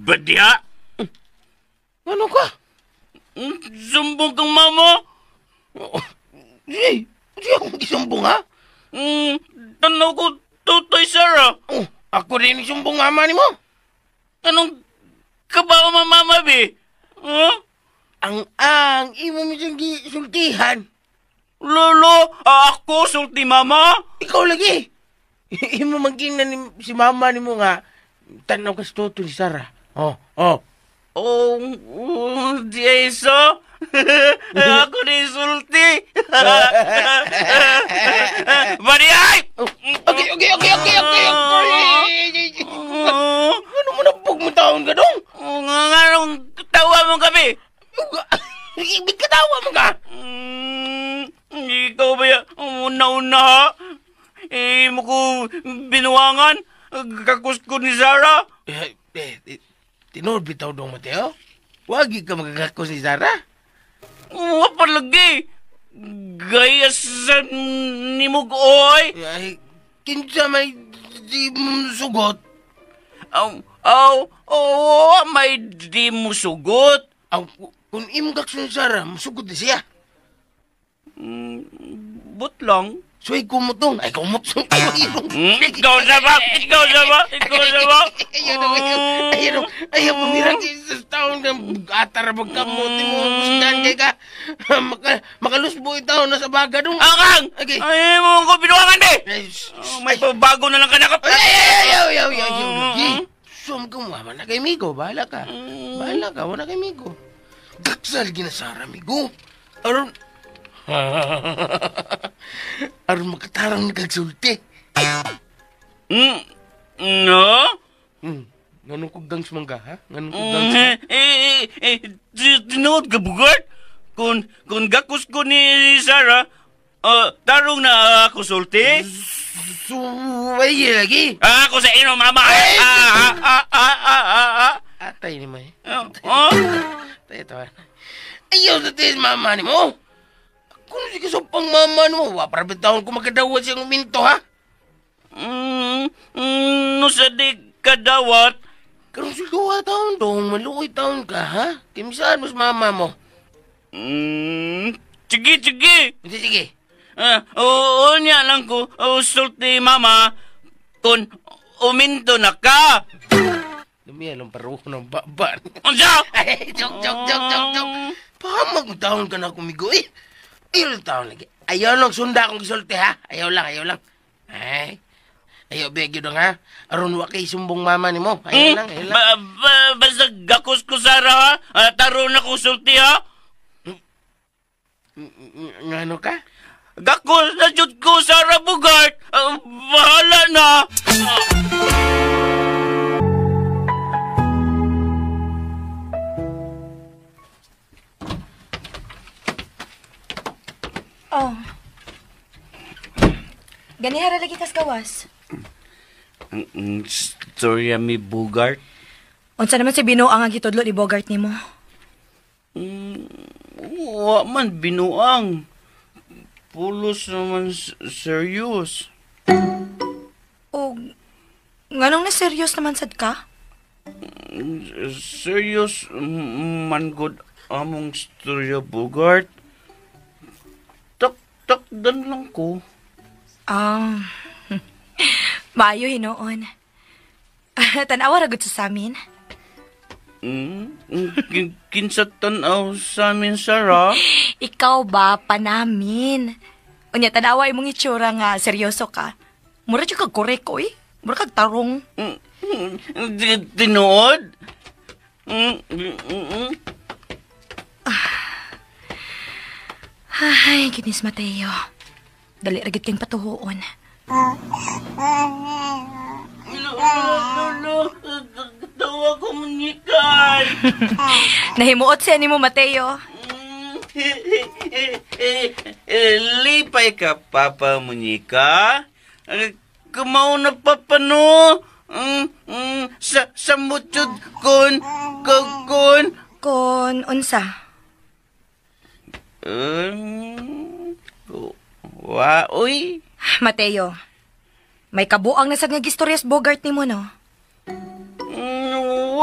Badya? Ano ka? Sumbong kang mama? Di, di akong gisumbong, ha? Tanaw ko tutoy, Sarah. Oh, ako rin isumbong ama ni mo. Anong kabaw mama, be? Huh? Ang imo mo siyang gisultihan. Lolo, ako sulti mama? Ikaw lagi. Imo maging na ni, si mama ni mo nga, tanaw ka sa toto ni Sarah. Oh, oh. Oh, di ay so. Ako ni sulti. Bari ay! Okay. Ano mo nabog mo taon ka dong? Nga nung tawa mo kami. Ibig katawa mo ka? Ikaw ba yan? Una-una ha? Eh, mo ko binuwangan? Kakusko ni Sarah? Tinuod bitaw dong, Mateo. Wagi ka magkakakos ni Sarah. Wa palagi. Gaya sa nimog, oy. Ay, kinsa may di mo sugot? Aw, may di mo sugot. Aw, kung imong kakos ni Sarah, musugot na siya. But lang. Suy, kumutong. Ay, kumutong. Ikaw na ba? Ayaw, ayaw, pamirang sa taon ng atar magkamote mo. Gustahan kay ka. Makalusbo itaw na sa baga dong. Akang! Okay. Ay, mo ko binuwangan eh! May pabago na lang ka na. Ay, ayaw. Sum ka mo, na kay Migo. Bahala ka. Bahala ka, wala kay Migo. Gaksal ginasara, Migo. Aron, aron makatarang nagkagsulti. No? Nganong kong gangs mangga, ha? Nganong kong gangs? Tinuod ka, Bugart? Kung gakos ko ni Sarah, tarong na ako sulti? Suway lagi. Ako sa ino, mama. Atay ni May. Tayo, tawa. Ayaw sa tis, mama ni mo. Kung sige sa pang mama mo, wa para bitawon ko makadawat siyang uminto, ha? No sa di kadawat. Karong sa duha taon dong, maluoy taon ka, ha? Kimisaan mo sa mama mo? Sige, sige. Sige. Oo niya lang ko, sulti mama, kung uminto na ka. Lumiya lang paruho ng baba. Unsa? Ay, joke. Pahamag taon ka na kumigo, eh. Ayaw lang taon lagi. Ayaw lang sunda akong gisulti, ha? Ayaw lang. Ay, ayaw, beg yun ha? Aron wa kay sumbong mama ni mo. Ayaw lang. Basta gakos ko, Sarah, ha? Taron ako sulti, ha? Ngano ka? Gakos na jud ko, Sarah Bugart. Bahala na. Oh. Ganihara lagi kas gawas. Storya mi Bogart. Unsa naman si binuang ang gitudlo ni Bogart nimo? Wa man binuang. Pulos naman serious. Og Nganong na serious naman sad ka? Serious man good among storya, Bogart. Tak-takdan lang ko. Maayo hinoon. Tanawa ra gud sa amin. Kinsa tan-aw sa amin, Sarah? Ikaw ba panamin? Unya tanawa imong itsura nga seryoso ka. Mura jud kag korek oy. Mura kag tarong. Tinuod? Ay, goodness, Mateo. Dali ra gid kang patuhuon. Lolo, tawa ko munikay. Nahimuot siya nimo, Mateo. Lipay ka, Papa Muñika. Kumaw na papa no. Sa mutsud kun. Kun unsa? Wa, uy. Mateo, may kabuang nasad nga gistoryas Bogart nimo no?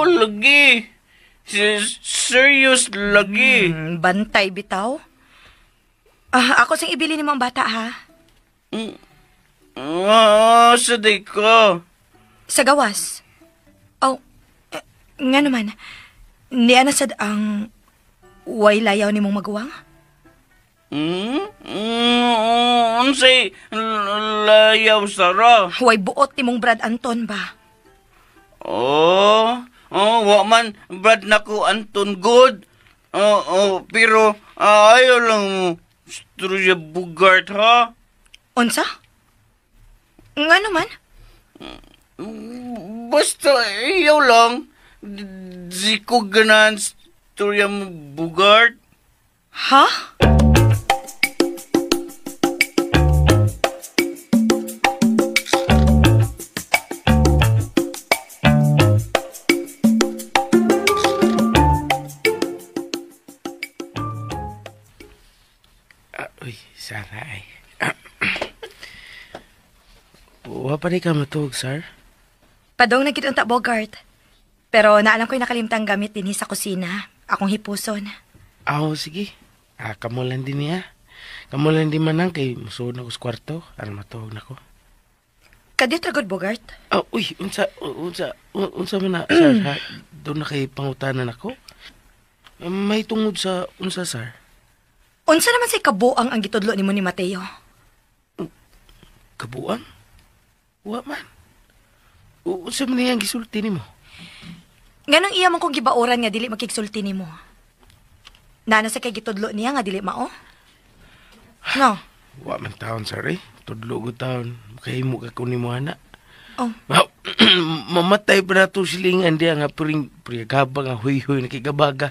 Lagi. Serious lagi. Bantay bitaw. Ako sing ibili nimo ang bata ha. Sa day ka. Sa gawas. Oh, nga naman. Niya na sad ang way layaw ni mong maguwang? Unsay layaw, Sarah? Way buot ni mong Brad Anton ba? Oh, wa man Brad nako Anton good. Oh, pero ayaw lang mo Struya Bugart ha? Unsa? Nga naman? Basta ayaw lang. Di ko ganahan storya mo, Bugart. Ha? Uy, Sarah ay. Wa pa rin ka matuog, sir? Padong nagkita unta, Bogart. Pero naalam ko'y nakalimtang gamit din sa kusina. Akong hipuson. Aw, sige. Kamulan din niya. Kamulan din manang kay musuod na ko sa kwarto. Aron matuog na ko. Kadiyot ra gud, Bogart? Uy, unsa man na, sir, ha? Doon na kay pangutanan ako? May tungod sa unsa, sir? Unsa naman say kabuang ang gitudlo nimo ni Mateo? Kabuang? Wa man. Unsa man niyang gisulti nimo? Nganong iya man kong gibauran nga dili makigsulti nimo? Nana sa kay gitudlo niya nga dili mao? No. Wa man taon, sir, eh. Tudlo ko taon. Makahimo ka ko nimo ana. Oh. Mamatay pa na to silingan diya nga puring priyagaba nga huy-huy nakigabaga.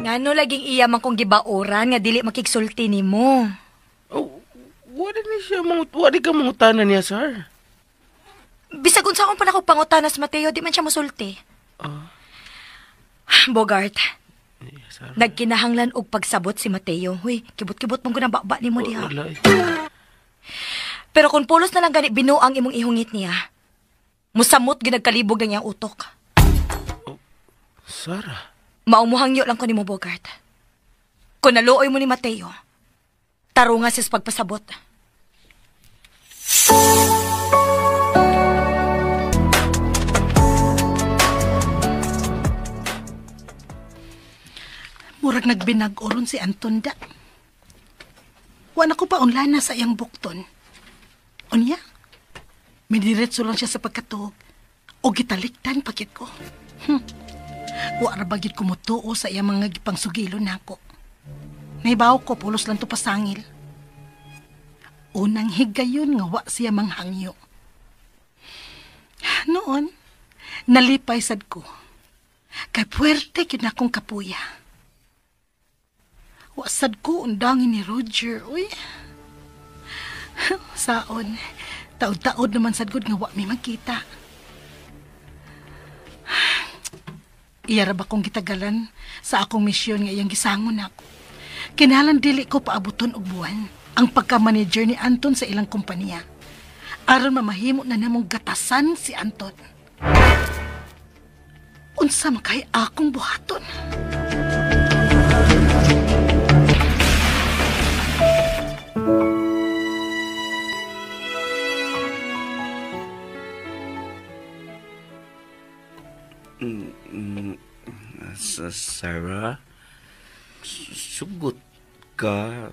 Ngano laging iya man kong gibauran nga dili makigsulti nimo? Oh, wala ni siya wala ka mangutana niya, sir. Bisag unsa akong panakog pangutana sa Mateo, di man siya mosulti. Bogart. Yes, sir. Nagkinahanglan og pagsabot si Mateo. Huy, kibot-kibot mong gunang baba nimo diha. Wala. Pero kung pulos na lang gani binuang imong ihungit niya, musamot ginagkalibog ang iyang utok. Oh, Sarah. Maumuhangyo lang ko nimo, Bogart. Kung naluoy mo ni Mateo, tarunga siya sa pagpasabot. Murag nagbinag-oron si Anton da. Wa na ko pa unlana sa iyang bukton. Unya, miniretso lang siya sa pagkatuog o gitaliktan pakit ko. Wa ra ba gid ko motuo sa iyang mga gipangsugilo nako. Naibaw ko, pulos lang to pasangil. Unang higayon nga wa siya manghangyo. Noon, nalipay sad ko. Kay puwerte gyud akong kapuya. Wa sad ko undangin ni Roger, uy. Saon, taod-taod naman sad gud nga wa mi magkita. Iya ra ba kong gitagalan sa akong misyon nga iyang gisangon ako. Kinahanglan dili ko paabuton og buwan ang pagka-manager ni Anton sa ilang kompanya. Aron mamahimo na namong gatasan si Anton. Unsa man kay akong buhaton? Sarah, sugot ka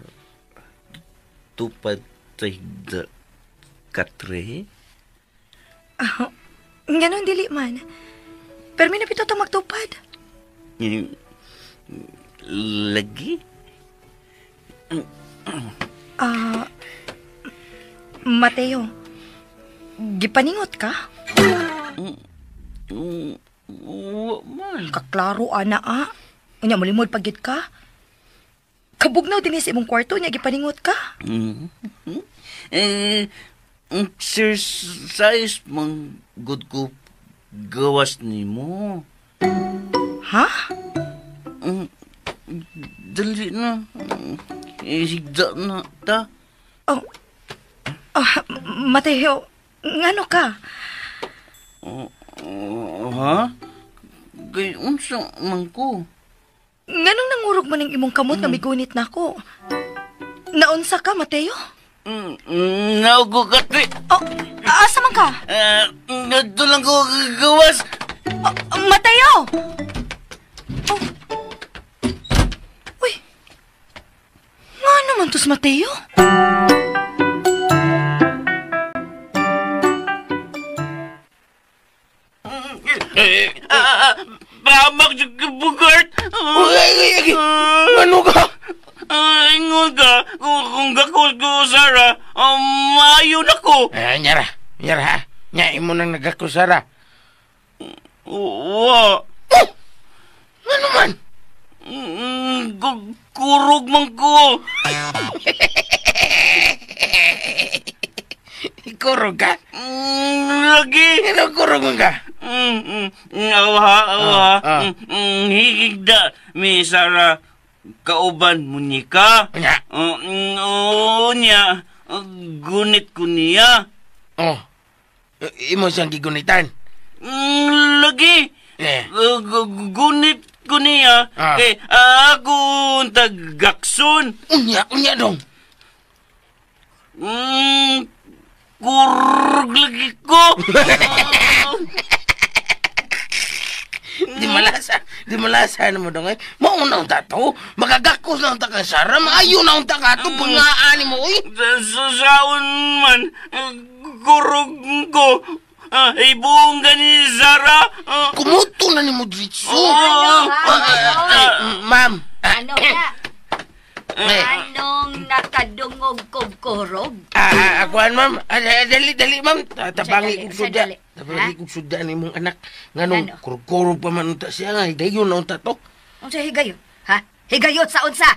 tupad tayo katre? Ganon, dili man. Pero may napito itong magtupad. Lagi? Mateo, gipaningot ka? Wa man. Kaklaro, ana, ah. Unya, mulimod pagid ka. Kabugnaw din sa imong kwarto, unya, gipaningot ka. Exercise mang good ko gawas nimo. Ha? Dali na. Higda na ta. Oh, Mateo, ngano ka? Ha? Kay unsa man ko? Nganong nangurog man ang imong kamot nga migunit na ako? Naunsa ka, Mateo? Naugo ka, te. Oh, asa man ka? Ngadto lang ko gawas. Mateo! Oh. Uy, nga naman to si Mateo? Pahamak sa Bugart! Uy, ano ka? Ingon ka, kung gakos ko, Sarah, maayo na ko. Nyara, nyara ha. Nya, imo nang nagako, Sarah. Wa. Oh! Ano man? Kurog man ko. Kurog ka? Lagi. Ano kurog man ka? Awa, awa. Higigda, mi Sarah. Kauban mo ni ka. Unya. Unya. Gunit ko niya. Oh. Imo siyang gigunitan? Lagi. Gunit ko niya. Eh, ako tagakson. Unya, unya dong. Kurog lagi ko. Di malasa, di malasa na mo dong eh. Mauna unta to, magagakos na unta kang Sarah, maayo na unta ka to, pangaan mo eh. Saon man, kurog ko, ibong gani Sarah. Kumuto na ni mo dritso. Ma'am. Ano na? Anong nakadungog kog kurog? Akuan ma'am. Dali, dali ma'am. Tabangi kog sudya. Tabangi kog sudya ni imong anak. Nganong kurog-kurog pa man unta siya nga. Higayon na unta to. Unsa higayon? Ha? Higayon sa unsa?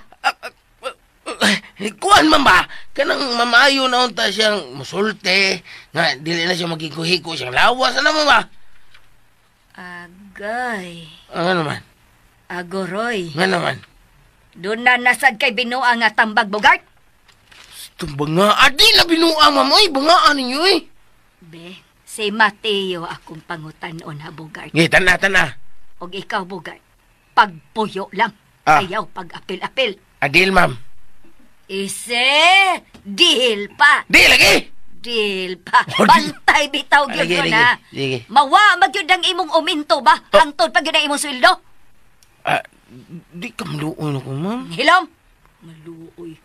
Kuan man ba? Kanang mamayo na unta siyang musulte. Nga dili na siya maghiko-hiko siyang lawas. Ano mo ba? Agay. Ano man? Agoroy. Ano man? Doon na nasad kay binuang nga tambag, Bugart. Itong banga. Adi na binuang, ma'am. Ay, bangaan ninyo eh. Be, si Mateo akong pangutanon ha, Bugart. Ngi, tana, tana. Og ikaw, Bugart, pagpuyo lang. Ayaw pag-apil-apil. Adil, ma'am. Ise, deal pa. Deal lagi. Deal pa. Bantay bitaw gyud ko na. Mawa magyud ang imong uminto ba? Hangtod pa gyud ang imong sweldo. Di ka maluoy na ko, ma'am. Hilom! Maluoy.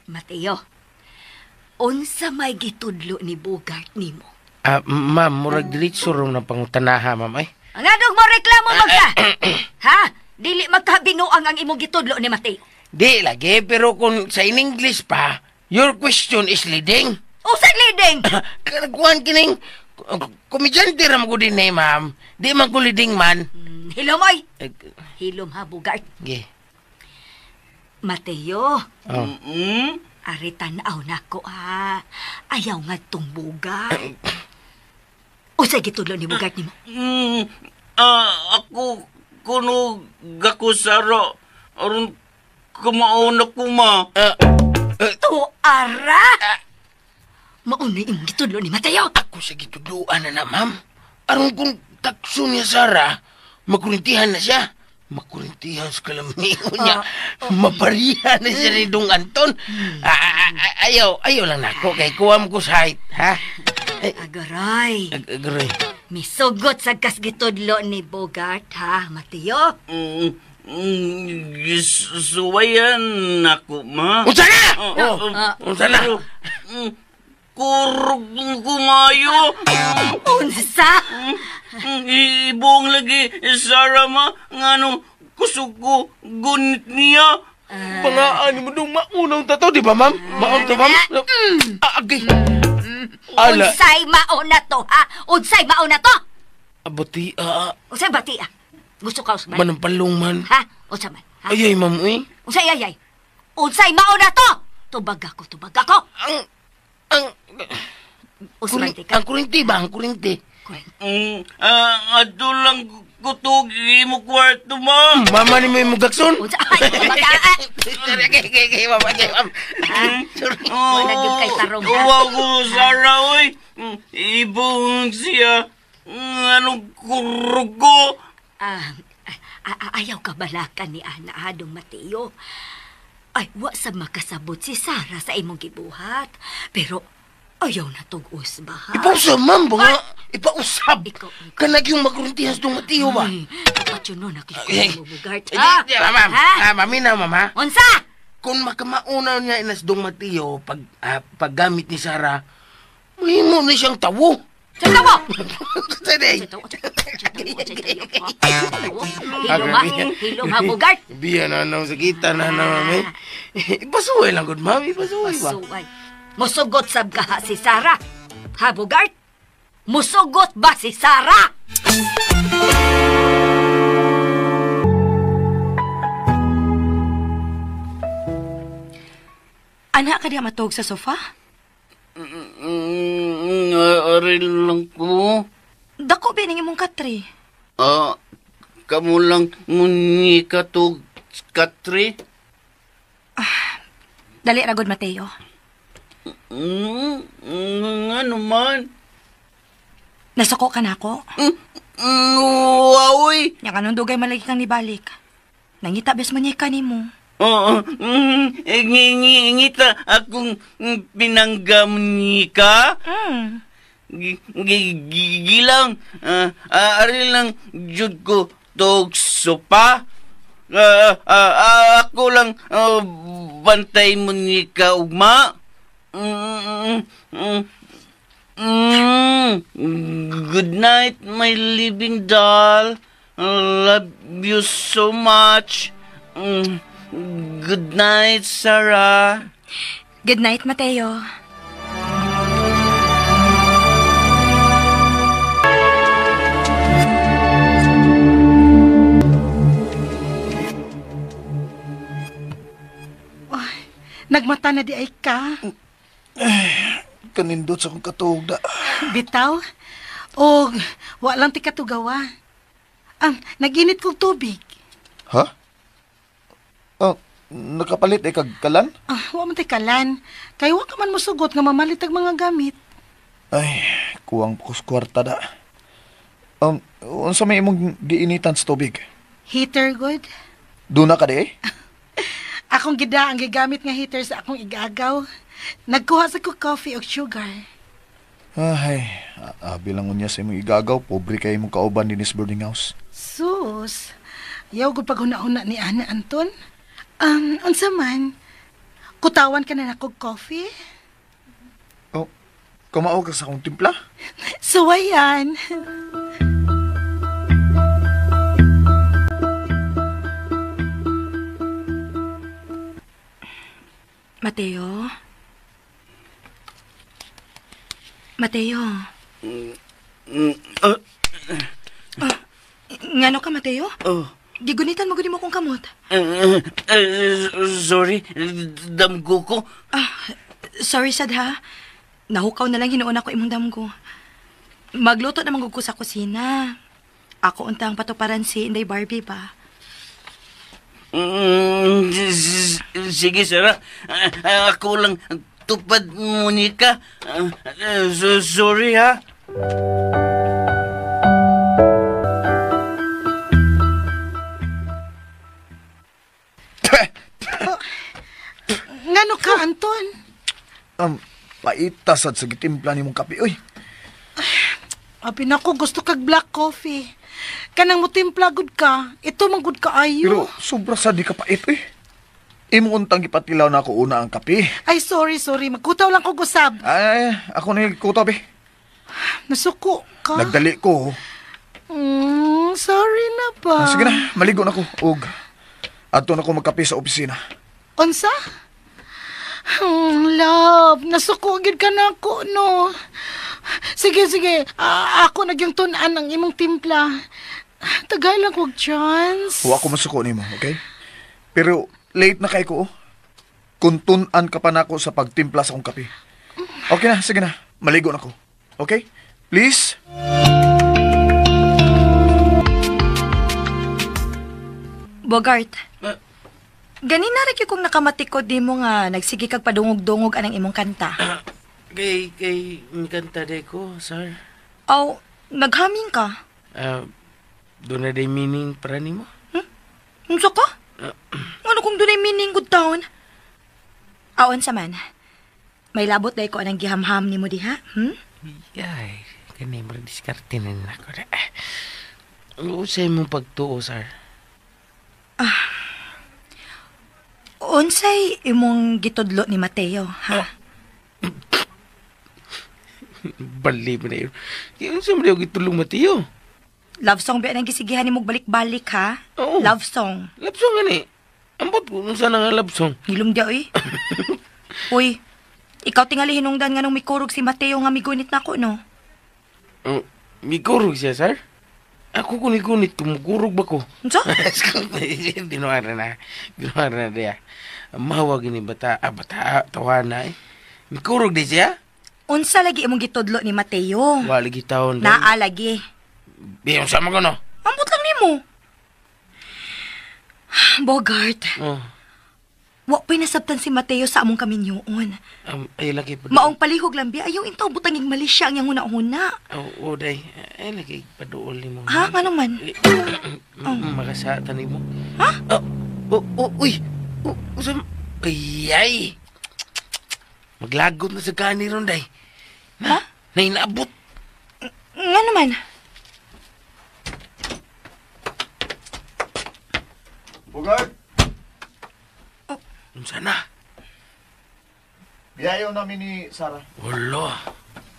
Mateo, unsa may gitudlo ni Bugart nimo? Ma'am, murag diretso ro na pangutanaha, ma'am. Ay. Ang adog mo reklamo magka. Ha? Dili magkabinuang ang imong gitudlo ni Mateo. Di lagi, pero kung sa in English pa, your question is leading. Usa leading? Kanaguan kining komedyante ra mo ko din eh, ma'am. Di man ko leading man. Hilom, oy. Hilom ha, Bugart. Ge. Mateo. Oh. Ari tan-aw na ko, ha. Ayaw nga tong Bugart. Usa gitudlo ni Bugart nimo? Ako kuno gako Sara. Aron kumaon na ko, ma. Tuara! Maunay imong gitudlo ni Mateo. Ako sa gitudloan na na, ma'am. Aron kung takso niya, Sarah, makurintihan na siya. Makurintihan sa kalamiho niya. Maparihan na siya ni Dong Anton. Ayaw lang nako kay kuha mo ko sa height, ha? Agaray. Agaray. Misugot sa kasgitudlo ni Bogart, ha, Mateo? Suwayan ako, ma. Unsa na? Unsa na? Kurog kumayo. Unsa? Ibong lagi, Sarah, ma. Nganong kusog ko gunit niya. Pangaan mo dong maunang tato, di ba, ma'am? Maun to, ma'am? Agay. Ala. Unsay mauna to, ha? Unsay mauna to? Abati, Unsay bati, ah? Gusto ka usman? Manampalong man. Ha? Unsa man? Ha? Ayay, ma'am, uy. Unsay ayay? Unsay mauna to? Tubag ako, tubag ako. Ang Usman, tika. Ang kurinti ba? Ang kurinti. Ato lang kutog mo kwarto, ma. Mama ni mo yung mugakson? Ay, maga. Okay, mama, okay, ma'am. Sorry. Wala gyud kay tarong, ha? Wow ko, Sarah, oy. Ibong siya. Anong kurog ko? Ayaw ka balakan ni Ana, Dong Mateo. Ay, wa sa makasabot si Sarah sa imong gibuhat. Pero ayaw na tug-us ba, ha? Ipausab, ma'am, ba nga? Ipausab. Kanag yung makurintihas Dong Mateo ba? Kapatyo nun, nakikita mo, Bogart. Ma'am, mami na, ma'am, ha? Unsa? Kung makamauna niya inas Dong Mateo paggamit ni Sarah, mahimo na siyang tawo. Siyang tawo? Sorry. Hilom, ha? Hilom, ha, Bogart? Biya na na, sakita na na, mami. Ipasuway lang, good, ma'am. Ipasuway ba? Pasuway. Musugot sab ka ha, si Sarah. Ha, Bogart? Musugot ba si Sarah? Anak ka diya matog sa sofa? Ari lang ko. Dako ba ning imong katri? Kamu lang munika to katri? Dali ra gud, Mateo. Ano man? Nasuko ka na ako? Waoy! Nya kanong dugay malagi kang nibalik. Nangita bes munika nimo. Oo, ngita akong pinanggamunika. Gilang, ari lang jud ko tog sopa. Ako lang bantay munika ugma. Good night, my living doll. Love you so much. Good night, Sarah. Good night, Mateo. Ay, nagmata na di ay ka. Kanindot sa akong katuog da. Bitaw? O, walang ti katugawa. Nag-init kong tubig. Ha? Nakapalit ay kagkalan? Wa man ti kalan. Kay wa ka man mosugot nga mamalit ang mga gamit. Ay, kuwang pukos kwarta da. Unsa may imong giinitan sa tubig? Heater, good. Duna ka di eh? Akong gida ang gigamit nga heater sa akong igagaw. Nagkuha sa ko coffee o sugar. Ay, abi lang unya sa imong igagaw. Pobre kay imong kauban dinis boarding house. Sus, ayaw ko paghuna-huna ni Ana, Anton. Unsa man? Kutawan ka na nakog coffee? Oh, kamao ka sa akong timpla? Suwayan. Mateo? Mateo? Ngano ka, Mateo? Oh. Gigunitan mo gud mo kong kamot. Sorry, damgo ko. Sorry sad ha. Nahukaw na lang hinuon ako imong damgo. Magluto naman gud ko sa kusina. Ako untang patuparan si Inday Barbie ba? Sige, Sarah. Ako lang Tupad, Monica. So, sorry, ha? Ngano ka, Anton? Paitasad sa gitimpla ni mong kape, uy. Abi nako, gusto kag black coffee. Kanang mo timpla gud ka, ito man gud kaayo. Pero sobra sa di ka pait, uy. Imo untang gipatilaw na ako una ang kape. Ay, sorry. Magkutaw lang ko gusab. Ay, ako na yung kutaw, be. Nasuko ka. Nagdali ko. Sorry na ba? Sige na, maligo na ko. Og, adto na ko magkape sa opisina. Unsa? Love, nasuko gid ka na ako, no? Sige. Ako nagyong tun-an ang imong timpla. Tagay lang kog chance. Wa ko masuko nimo, okay? Pero late na kay ko. Kung tun-an ka pa nako sa pagtimpla sa akong kape. Okay na, sige na. Maligo na ko. Okay? Please? Bogart. Ganina ra gyud kong nakamatikod nimo nga nagsige kag padungog-dungog anang imong kanta. Kay kanta day ko, sir. Aw, naghaming ka. Doon na day meaning para nimo? Unsa ka? Ano kung dunay meaning good town? Aon sa man. May labot day ko anang gihamham nimo diha, Ay, kani mo diskarte na nako na. Unsay mong pagtuo, sir? Unsay imong gitudlo ni Mateo, ha? Bali mo na yun. Unsa man yung gitulong Mateo? Love song ba nang gisigihan nimo balik-balik, ha? Oo. Love song. Love song gani. Ambot ko unsa na nga love song. Hilom dia oy. Uy, ikaw tingali hinungdan nga nung mikurog si Mateo nga migunit nako, no? Mikurog siya, sir? Ako kung igunit, kumukurog ba ko? Unsa? Binuara na diya. Mawag ni bata, tawana eh. Mikurog di siya? Unsa lagi imong gitudlo ni Mateo? Wala lagi taon. Naa lagi. Di, unsa man ko, no? Ambot lang nimo. Bogart. Oh. Wa pa'y nasabtan si Mateo sa among kaminyoon. Ay, lagi pa. Maong palihog lang biya, ayaw intaw butanging mali siya ang iyang huna-huna. Oo, day. Ay, lagi paduol ni mo. Ha? Nga naman? Makasatan ni mo. Ha? Uy! Ay, ay! Maglagot na sa gani ron, day. Ha? Nainaabot. Nga naman? Bogart! Unsa na? Biyayo namin ni Sarah. Wala.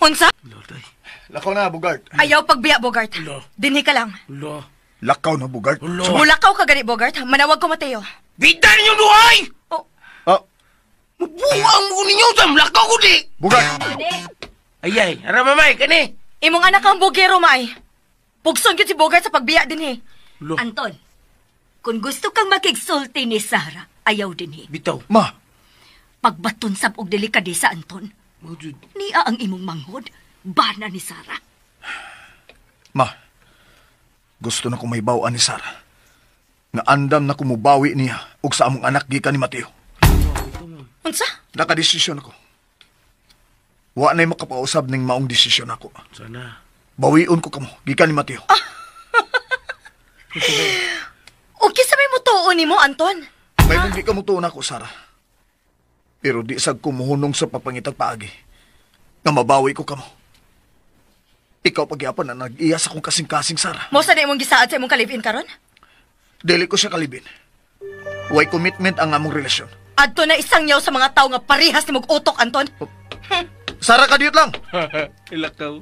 Unsa? Lotoy. Lakaw na, Bogart. Ayaw pagbiya, Bogart. Lo. Dinhi ka lang. Lo. Lakaw na, Bogart. Lo. Mulakaw ka gani, Bogart. Manawag ko, Mateo. Bida ninyo duhay! Oh. Ah. Mabuang mo ninyo sa lakaw ko di! Bogart! Ayay, ara mamay, kani! Imong anak ang bugero, may. Pugson gyud si Bogart sa pagbiya dinhi. Lo. Anton, kung gusto kang makigsulti ni Sarah, ayaw dinhi. Bitaw. Ma! Pagbaton sab og delikadesa, Anton. Niya ang imong manghod, bana ni Sarah. Ma, gusto na kong may bawaan ni Sarah. Nga andam na kumubawi niya og sa among anak gikan ni Mateo. Unsa? Nakadesisyon ako. Wa na'y makapausab ning maong desisyon ako. Sana. Bawion ko kamo, gikan ni Mateo. O kinsa may mutuo nimo, Anton? May kung di ka mutuon ako, Sarah. Pero di sag kumuhunong sa papangitag paagi. Nga mabawi ko kamo. Ikaw pagyapan na nag-iya sa akong kasing-kasing, Sarah. Mo sa na imong gisaad sa imong kalibin karon? Dili ko siya kalibin. Way commitment ang among relasyon. Adto na isang yaw sa mga tao nga parihas ni utok, Anton. Oh. Sarah, kadiyot lang! Ilakaw.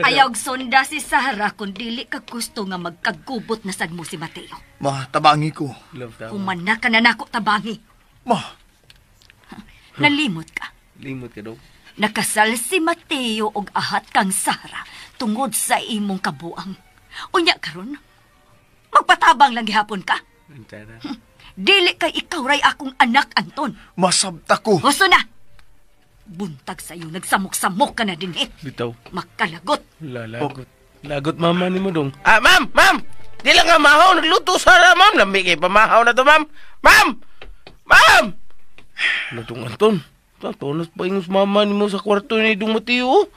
Ayaw sunda si Sarah kung dili ka gusto nga magkagubot na sad mo si Mateo. Ma, tabangi ko. Love ta. Humana ka na nako tabangi. Ma. Nalimot ka. Limot ka daw. Nakasal si Mateo og ahat kang Sarah tungod sa imong kabuang. Unya karon, magpatabang lang gihapon ka. Dili kay ikaw ray akong anak, Anton. Masabta ko. Gusto na. Buntag sa'yo, nagsamok-samok ka na din eh. Bitaw. Makalagot. Lalagot. Lagot mama ni mo dong. Ah, ma'am! Ma'am! Di lang nga mahaw. Nagluto Sarah, ma'am. Lamig eh. Pamahaw na to, ma'am. Ma'am! Ma'am! Lutong Anton. Tunas pa ingos mama ni mo sa kwarto ni Dong Mateo.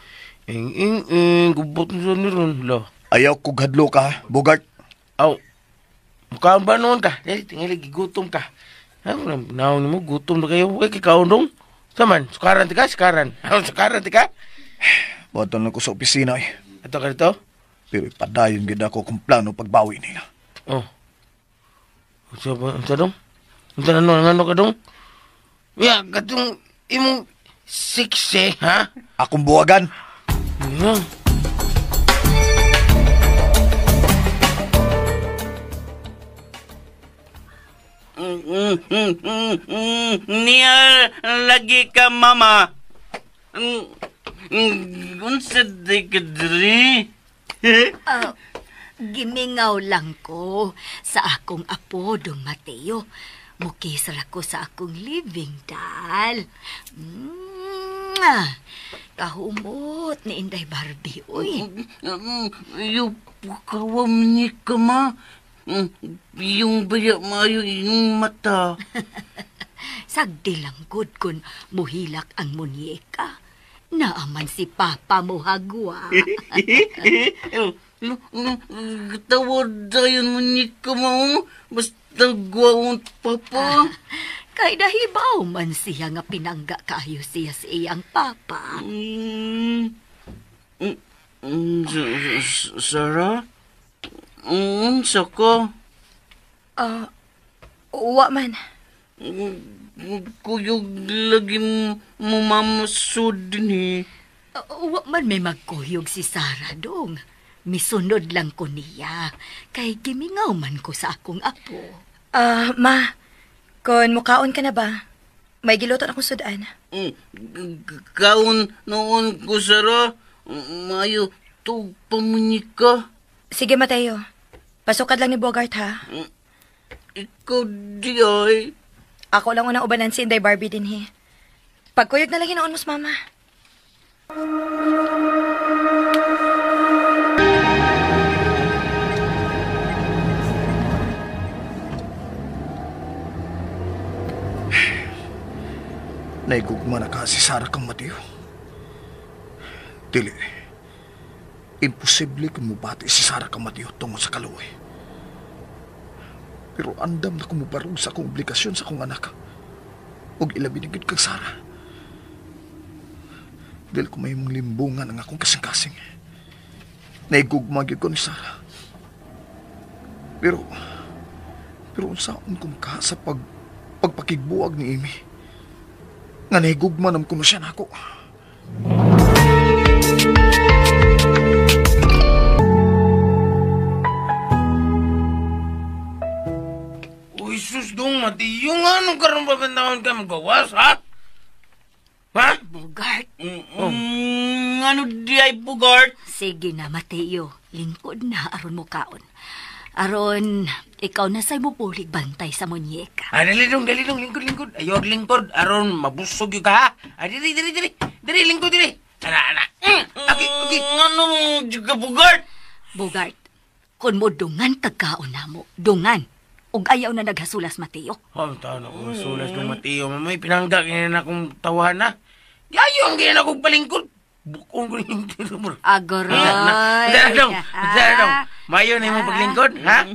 Ing, ing, ing. Gubot mo sa ni ron. La. Ayaw kog hadlo ka, Bogart. Aw. Mukhaan ba noon ka? Dali, tingali, gigutom ka. Naon mo, gutom na kayo. Uy, kikaon dong. Saman, sukaran tika, sukaran. Sukaran tika. Buhaton lang ko sa opisina eh. Ato ka dito? Pero ipadayon gid ako kung plano pagbawi nila. Oh. Unsa dong? Unsa na ano ka dong? Ya, katong imong sikse, ha? Akong buwagan. Yeah. Niya lagi ka, mama. Unsa di ka diri? Gimingaw lang ko sa akong apo, Dong Mateo. Mukisra ko sa akong living doll. Kahumot ni Inday Barbie, uy. Yung kawam ni ka, ma. Yung baya mayo yung mata. Sagdi lang good kun muhilak ang munyeka. Naaman si Papa muhagwa. Tawad dayon munyeka mo. Basta guwawon Papa. Kay dahibaw man siya nga pinangga kaayo siya sa iyang Papa. Sarah? Unsa ka? Wa man. Kuyog lagi mo mamasod din eh. Wa man may magkuyog si Sarah dong. Misunod lang ko niya. Kay gimingaw man ko sa akong apo. Ma, kung mukaon ka na ba, may giluto akong sudan. Kaon noon ko, Sarah. Mayo, tug pamunik ka. Sige, Mateo. Pasukad lang ni Bogart, ha? Ikaw di ay. Ako lang unang ubanan si Inday Barbie din, he. Pagkuyog na lang hinoon mo sa mama. Naigugma na ka si Sarah kang Mateo. Dili. Imposible kung mubati si Sarah kang Mateo tungod sa kaluoy. Pero andam na kumubarog sa akong obligasyon sa akong anak. Ug ilabi na gyud kang Sarah. Dahil kung may mong limbungan ang akong kasing-kasing. Naigugma gyud ko ni Sarah. Pero unsaon kung ka sa pagpakigbuwag ni Amy. Nga nahigugma nam kuno siya nako. Uy, sus dong, Mateo, nga nung karoon pa bandahon ka magawas, ha? Ha? Bogart. Ano di ay, Bogart? Sige na, Mateo. Lingkod na, aron mo kaon. Aron, ikaw na sa'y mupulig bantay sa munyeka. Ah, dali dong, lingkod, lingkod. Ayaw, lingkod, aron, mabusog yun ka, ha? Ah, dili, dili, dili. Dili, lingkod, dili. Ana, ana. Okay, okay. Ano, juga, Bogart? Bogart, kung mo dungan tagkaon na mo, dungan. Ug ayaw na naghasulas, Mateo. Oh, taon ako hasulas ng Mateo. Mamay, pinangga, kaya na akong tawahan na. Yayo, ang kaya na akong palingkod. Bukong ko yung tiro. Agoray. Dong, dong. Mayo na yung paglingkod, ha?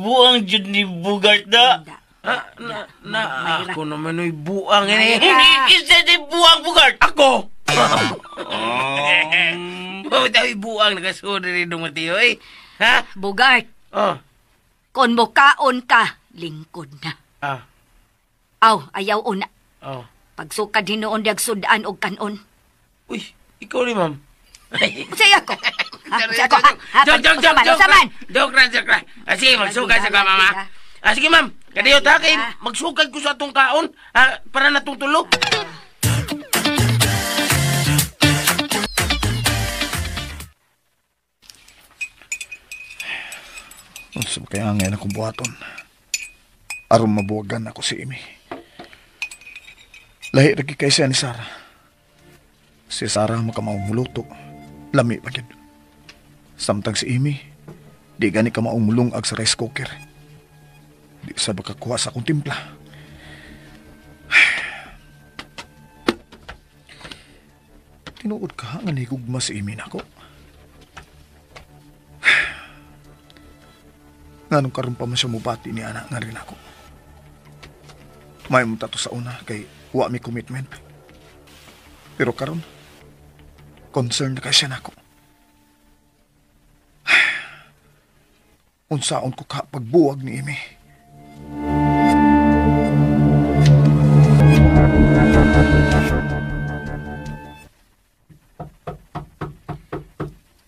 Buang jud ni Bogart na. Na, ako naman ay buang. Isa di buang, Bogart. Ako? Oh, tayo buang nakasunod rin dong Mateo, eh. Ha? Bogart. Oh. Kung mukaon ka, lingkod na. Ah. Aw, ayaw una. Oh. Pagsukad hinuon diag sudan og kanon. Uy, ikaw ni ma'am. Unsay ako? Unsay ako? Joke, joke, joke, joke. Joke ra, joke ra. Sige, magsukad sa ka, mama. Sige, ma'am. Kadayo ta kay magsukad ko sa atong kaon para natong tulo. Unsa ba kaya ngayon akong buhaton? Aron mabuwagan ako si Amy. Lahi lagi kay siya ni Sarah. Si Sarah makamaong muluto. Lami pa gyud. Samtang si Amy, di gani ka maong mulungag sa rice cooker. Di sa makakuha sa akong timpla. Tinuod ka nga nahigugma si Amy nako. Nganong karon pa man siya mubati ni anak nga rin ako. May mong tato sa una kay wa mi commitment. Pero karon, concerned na kay siya nako. Unsaon ko ka pagbuwag ni Amy.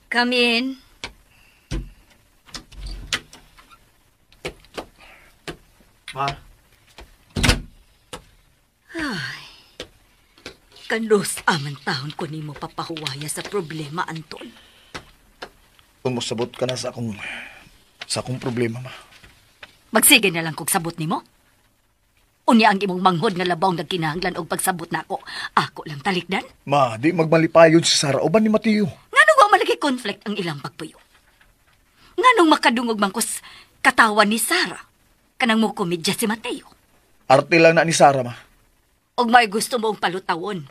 Come in. Ma? Ay, kanus aman taon ko nimo papahuwaya sa problema, Anton. Kung mosabot ka na sa akong problema, ma. Magsige na lang kog sabot nimo. Unya ang imong manghod nga labaw nagkinahanglan og pagsabot nako. Ako lang talikdan. Ma, di magmalipayon si Sarah uban ni Mateo. Nganong wa malagi conflict ang ilang pagpuyo? Nganong makadungog man kus katawan ni Sarah? Kanang mo komedya si Mateo. Arte lang na ni Sarah, ma. Og may gusto mong palutawon.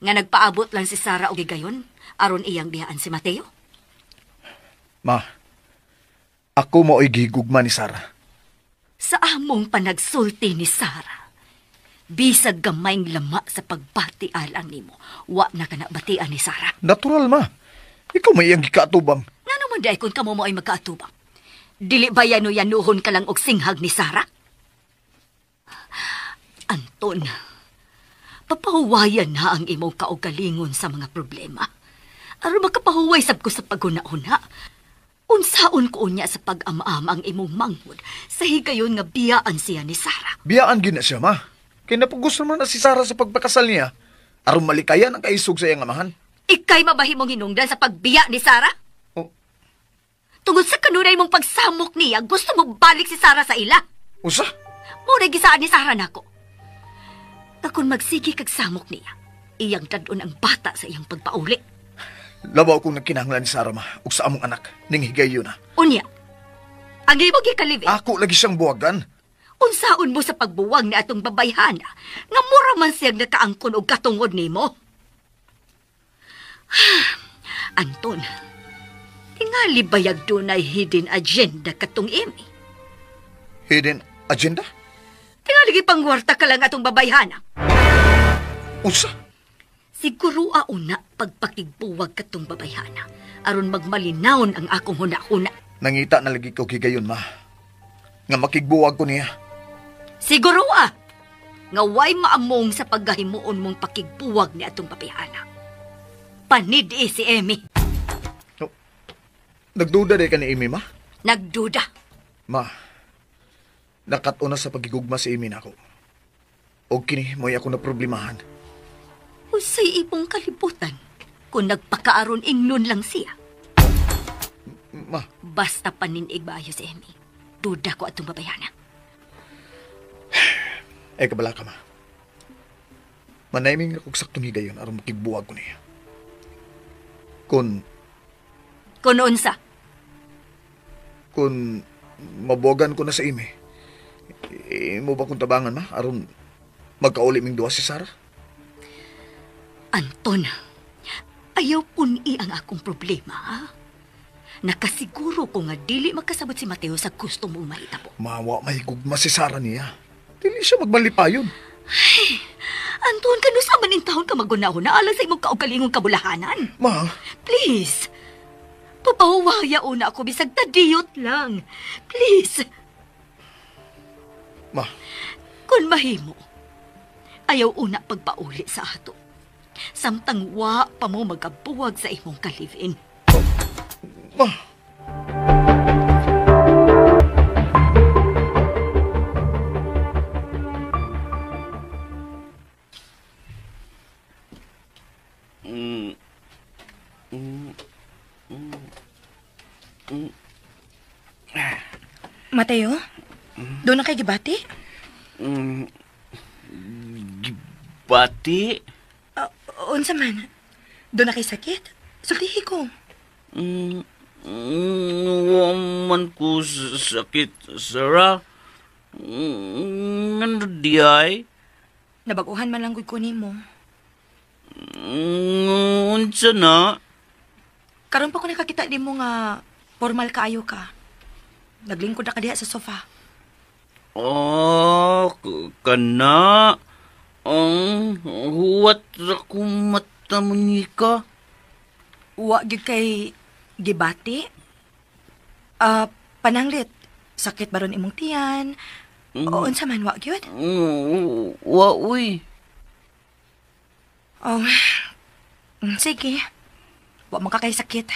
Nga nagpaabot lang si Sarah og higayon aron iyang biyaan si Mateo. Ma, ako mao'y gihigugma ni Sarah. Sa among panagsulti ni Sarah, bisag gamayng lama sa pagbati alang nimo, wa na ka nabatian ni Sarah. Natural, ma. Ikaw may iyang gikaatubang. Ngano man di kung kamo mo ay magkaatubang? Dili ba yano-yanuhon ka lang og singhag ni Sarah? Anton, papahuwayan na ang imong kaugalingon sa mga problema. Aron makapahuway sab ko sa paghuna-huna. Unsaon ko unya sa pag-amaam ang imong manghod sa higayon nga biyaan siya ni Sarah. Biyaan gina siya, ma. Kaya napugos naman na si Sarah sa pagpakasal niya. Aron malikayan ang kaisog sa iyang amahan. Ika'y mabahimong hinungdan sa pagbiya ni Sarah? Oh. Tungod sa kanunay mong pagsamok niya, gusto mo balik si Sarah sa ila. Usa? Muna gisaan ni Sarah nako. Na kung magsige kag samok niya, iyang dadon ang bata sa iyang pagpauli. Labaw kong nagkinahanglan ni Sarah, ma, ug sa among anak, ning higayon na. Unya, ang imong gikalibig. Ako lagi siyang buwagan. Unsaon mo sa pagbuwag ni atong babayhana, nga mura man siyang nakaangkon og katungod nimo. Anton, tingali bayag dunay hidden agenda katong Amy. Hidden agenda? Tingali gipangwarta ka lang atong babayhana. Unsa? Siguro auna pagpakigbuwag katong babayhana aron magmalinawon ang akong huna-huna. Nangita na lagi ko higayon, ma. Nga makigbuwag ko niya. Siguro nga way maamong sa paggahimuon mong pakigbuwag ni atong babayhana. Panid si Amy. No, nagduda di ka ni Amy, ma? Nagduda. Ma, nakat-una sa pagigugma si Amy nako. Og kini mo'y ako na problemahan. Usay imong kalibutan kung nagpakaaron ingnon lang siya. Ma. Basta paninig maayo si Amy. Duda ko atong babayana. Ay, kabala ka, ma. Manayaming akong saktong higayon aron makigbuwag ko niya. Kung unsa? Kung mabuwagan ko na sa Amy, mo ba kong tabangan, ma? Aron magkauli ming duwa si Sarah? Anton, ayaw puni ang akong problema, ha? Nakasiguro ko nga dili makasabot si Mateo sa gusto mong mahitabo. Mawa, may gugma si Sarah niya. Dili siya magmalipayon. Ay, Anton, kano sa maning taon ka maguna-una alang sa imong kaugalingong kabulahanan? Ma? Please, papahuwaya una ako bisag tadiyot lang. Please. Ma? Kung mahimo, ayaw una pagpauli sa ato. Samtang wa pa mo magabuwag sa imong kalivin. Ma! Mateo, doon na kay gibati? Gibati? Unsa man? Doon na kay sakit? Sultihi ko. Waman ko sakit, Sarah. Ngano di ay? Nabaguhan man lang ko nimo. Unsa na? Karon pa ko nakakita nimo nga formal kaayo ka. Naglingkod na ka diha sa sofa. Oh, kana. Ang huwat ra ko mata mo ni ka. Wa gyud kay gibati. Pananglit, sakit ba ron imong tiyan? O unsa man wa gyud? Wa uy. Oh. Sige. Wa man ka kay sakit.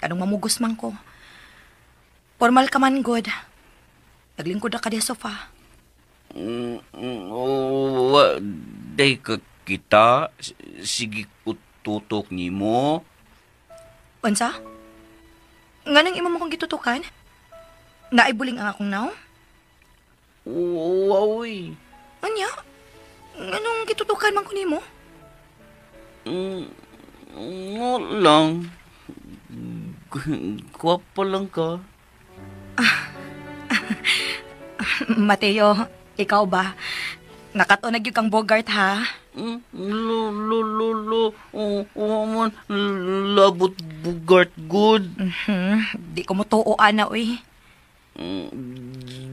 Kanong mamugos man ko. Formal ka man good. Naglingkod na ka diha sofa. Wa day ka kita. Sige ko tutok nimo. Unsa? Nganong imo mo kong gitutukan? Naibuling ang akong naw? Wa uy. Anya? Nganong gitutukan man ko nimo? Ngo lang. Gwapa lang ka. Mateo, ikaw ba? Nakatuon na gyud kang Bogart, ha? Lo, lo, lo, lo. Oh, man. Labot Bogart good. Di ko mo tuo, ana, uy.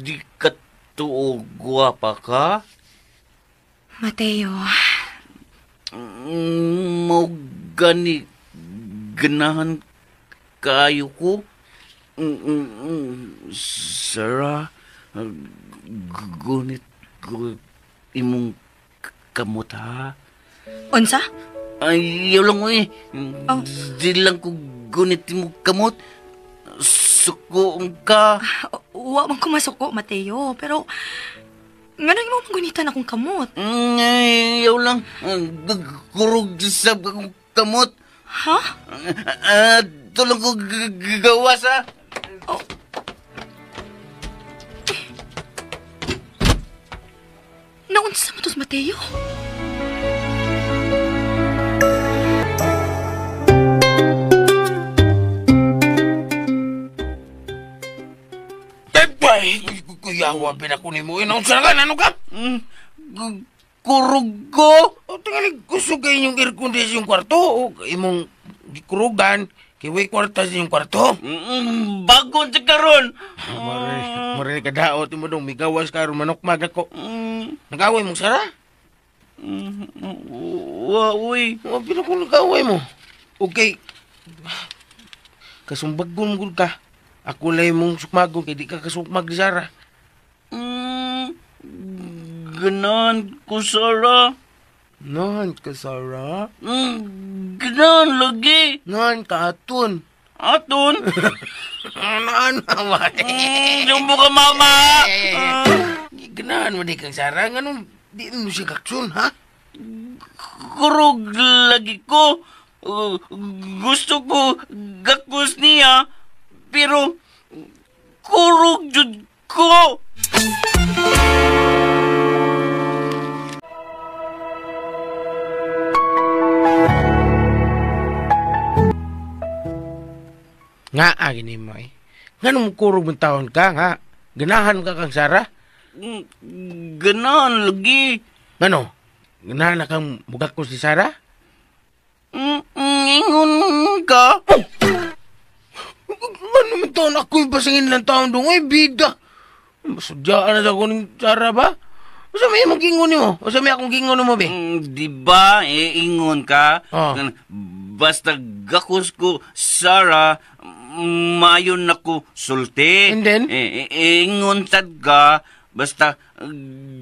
Di ka tuo gwapa ka? Mateo. Mo gani ganahan kayo ko. Sarah, gunit ko imong kamot, ha? Unsa? Ay, yaw lang ko eh. Oh. Di lang ko gunit imong kamot. Suko ka. Wa man ko masuko, Mateo. Pero, nganong imong manggunitan akong kamot? Ay, yaw lang. Kurog sa akong kamot. Ha? Tulong ko gawas, ha? Oh. Naunsa mo to, Mateo? Tepay! Kuyawa, pinako ni mo. Naunsa na ka? Ano ka? Kurog ko? O, tingali, gusto kayo inyong air condition yung kwarto. O, imong gikurugan. Kay kwarta sa inyong kwarto. Bago sa karon. Mare ka daot mo dong migawas ka ron manukmag ako. Nag-away mo, Sara? Wa, uy. Wa, pero kung nag-away mo. Okay. Kasumbagon mo ka. Ako lang mong sukmagon kay di ka kasukmag ni Sara. Ganan ko, Sara. Nahan ka, Sara? Ganan lagi. Nahan ka, Aton. Aton? Naan naman. Sumbo ka, mama. Ganahan mo di kang Sara. Ganun, di mo siya kaksun, ha? Kurog lagi ko. Gusto ko gakos niya, pero kurog jud ko. Nga, gini mo eh. Nga nung kurog mong taon ka, nga. Ganahan ka kang Sara? Ganahan lagi. Ano? Ganahan na kang mugakos si Sara? Ingon ka? Oh! Ano man taon ako'y basingin ng taon doon? Ay, bida! Masudyaan na ako ng Sara ba? Usa may imong gingon nimo? Usa may akong gingon nimo, be? Di ba, ingon ka? Oh. Basta gakos ko, Sara, mayon na ko sulti. And then? Ingon tad ka, basta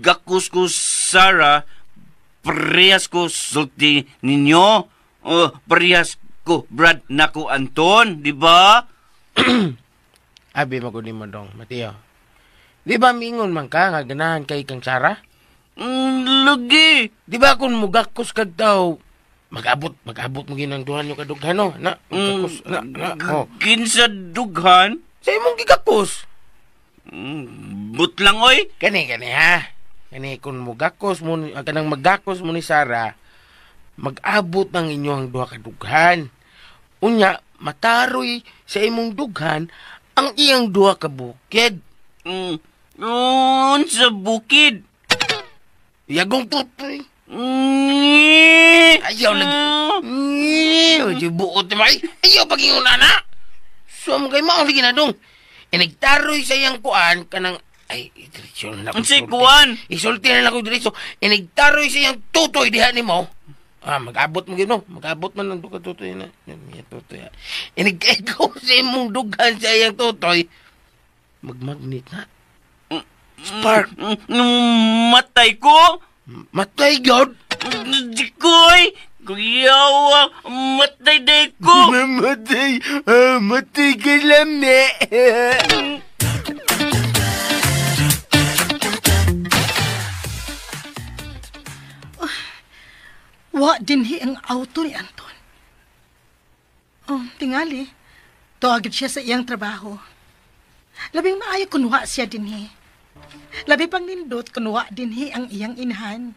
gakos ko, Sara, parehas ko sulti ninyo. O, parehas ko, Brad na ko Anton, di ba? Abi, magudi mo dong, Mateo. Di ba mingon man ka nga ganahan kay kang Sara? Lugi! Di ba kung mugakos kag tao, mag-abot mo ginang duhan yung kadughan, no? Na, mugakos, na, oh. Kinsa dughan? Sa imong gigakos. But lang, oy. Kani, ha? Kani, kung mugakos mo, kanang magakos mo ni Sara, mag-abot ng inyong duha kadughan. Unya, mataroy sa imong dughan ang iyang duha ka bukid. Sa bukid. Yagong tutoy. Ayaw lagi. Buot naman. Ayaw pag-ingon na. So, mo kayo maong lagi na dong. Inigtaroy sa iyang kuan, kanang, ay, diretso na ako. Unsay kuan? Isulti na lang ako diretso. Inigtaroy sa iyang tutoy diha ni mo. Ah, mag-abot mo gino. Mag-abot man ang duka tutoy na. Tutoy. Inigkaw sa imong dughan sa iyang tutoy. Magmagnet na. Spark. Matay ko? Matay, God? Di ko'y. Kuyawa, matay day ko. Matay. Matay ka lami. Wa dinhi ang auto ni Anton. Oh, tingali. Tuagid siya sa iyang trabaho. Labing maayo kunwa siya dinhi. Labi pang nindot kunwa dinhi ang iyang inahan.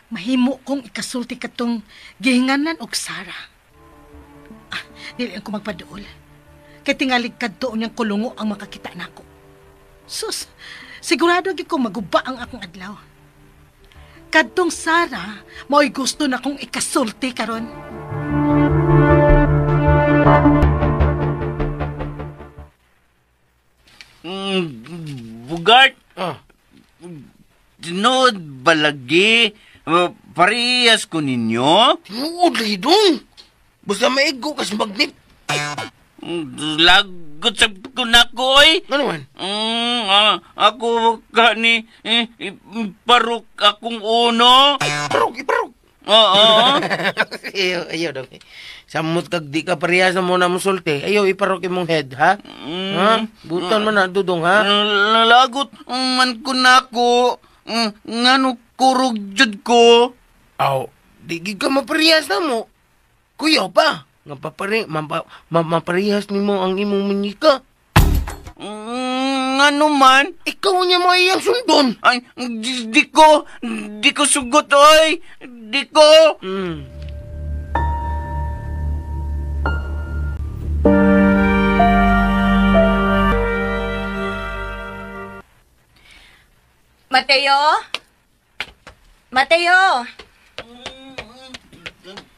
Mahimo kong ikasulti katong gihinganan og Sarah. Ah, dili ang ko magpaduol. Kay tingali kadto niyang kulungo ang makakita nako. Sus, sigurado gyud ko maguba ang akong adlaw. Kadtong Sarah, mao'y gusto na kong ikasulti karon. Bugart, tinuod balagi, parehas ko ninyo? Tinuod lagi dong. Basta maigo kas magnet. Lagot sa kunako, oy. Ano man? Ako ka ni parok akong uno. Parok, iparok. Oo. Ayaw, ayaw daw. Samot kag di ka parehas na muna mo sulti. Ayaw, iparok imong head, ha? Ha? Butan man na, dudong, ha? Lagot man ko nako. Ngano kurog jud ko. Aw, di gid ka maparehas na mo. Kuya pa. Nga maparehas nimo ang imong munyika. Ngano man? Ikaw niya mo iyang sundon. Ay, di ko sugot, oy. Di ko. Mateo? Mateo?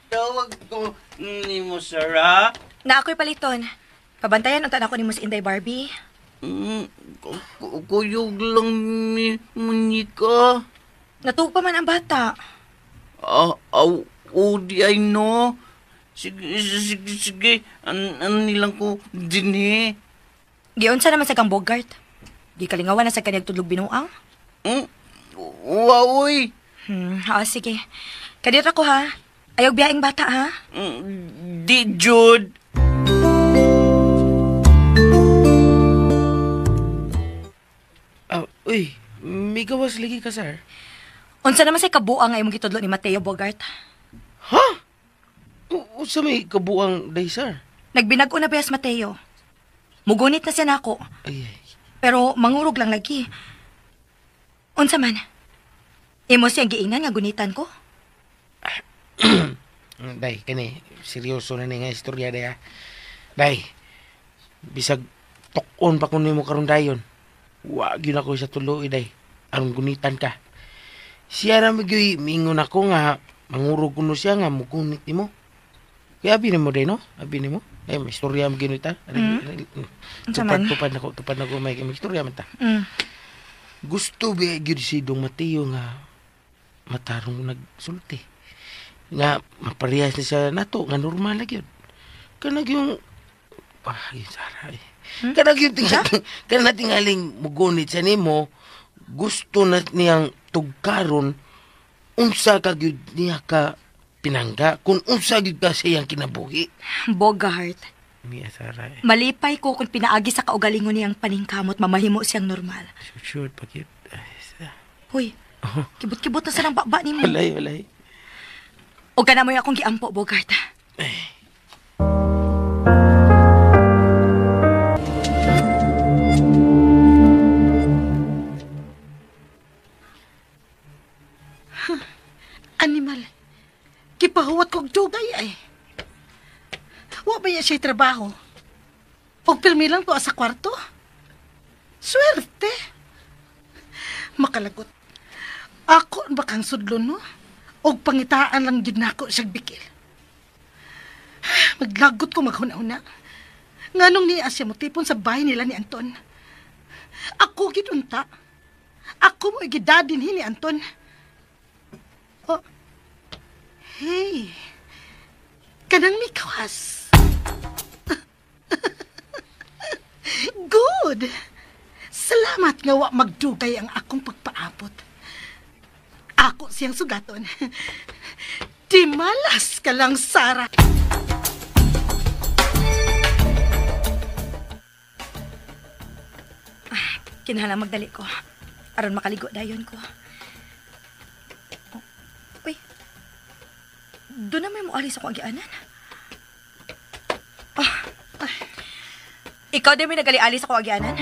Tawag ko ni mo, Sarah. Na ako'y paliton. Pabantayan ang tanak ko ni mo si Inday Barbie. Kuyog lang ni munyika. Natug pa man ang bata. Di ay no. Sige. An nilang ko din eh. Giunsa naman sa kang Bogart. Di kalingawan na sa kanyang tudlog binuang. Wow, oy. Sige. Kadira ko ha. Ayaw biyaing bata ha. Di, Jude. Uy, may gawas lagi ka, sir. Unsa naman say kabuang nga imong gitudlo ni Mateo Bogart? Ha? Unsa may kabuang day, sir? Nagbinag-o na bayas Mateo. Mugunit na siya nako. Ay, ay. Pero mangurog lang lagi. Unsa man? Imo siyang giingnan nga gunitan ko? Day, kani, seryoso na ni nga istorya day, ha? Day, bisag tukon pa ko nimo karon dayon. Wa gyud ako sa tuloy, day. Aron gunitan ka. Siya ra magyuy mingon ako nga mangurog kuno siya nga mugunit nimo. Kaya abi nimo day, no? Abi nimo. Ay, may istorya mo gyud ta. Tupad na ko may istorya man ta. Gusto ba gyud si Dong Mateo nga matarong nagsulti. Nga maparehas ni siya nato nga normal na gyud. Kanag yung Sarah. Kanag yung kanag tingaling mugunit sa nimo, gusto na niyang tugkaron unsa ka gyud niya ka pinangga kung unsa gyud ka sa iyang kinabuhi. Bogart. Niya Sarah. Malipay ko kung pinaagi sa kaugalingon niyang paningkamot mamahimo siyang normal. Sure, pakit. Hoy. Kibot-kibot na sa nang baba nimo. Walay. O ka na mo yung akong giampo, Bogart. Ay. Animal. Kipahuwat kog dugay ay. Wa ba siya trabaho? Og pirmi lang to sa kwarto? Swerte. Makalagot. Ako ba kang sudlon, no? Og pangitaan lang gyud nako siyag bikil. Maglagot ko maghuna-huna. Nganong niya siya motipon sa bahay nila ni Anton? Ako gid unta. Ako mo gidadin ni Anton. Oh. Hey. Kanang mikawas. Good. Salamat nga wa magdugay ang akong pagpaabot. Ako siyang sugaton. Di malas ka lang, Sarah. Kinahanglan magdali ko. Aron makaligo dayon ko. Oh, uy. Doon na may muali sa akong agianan. Oh, ah. Ikaw din may nagali-ali sa akong agianan?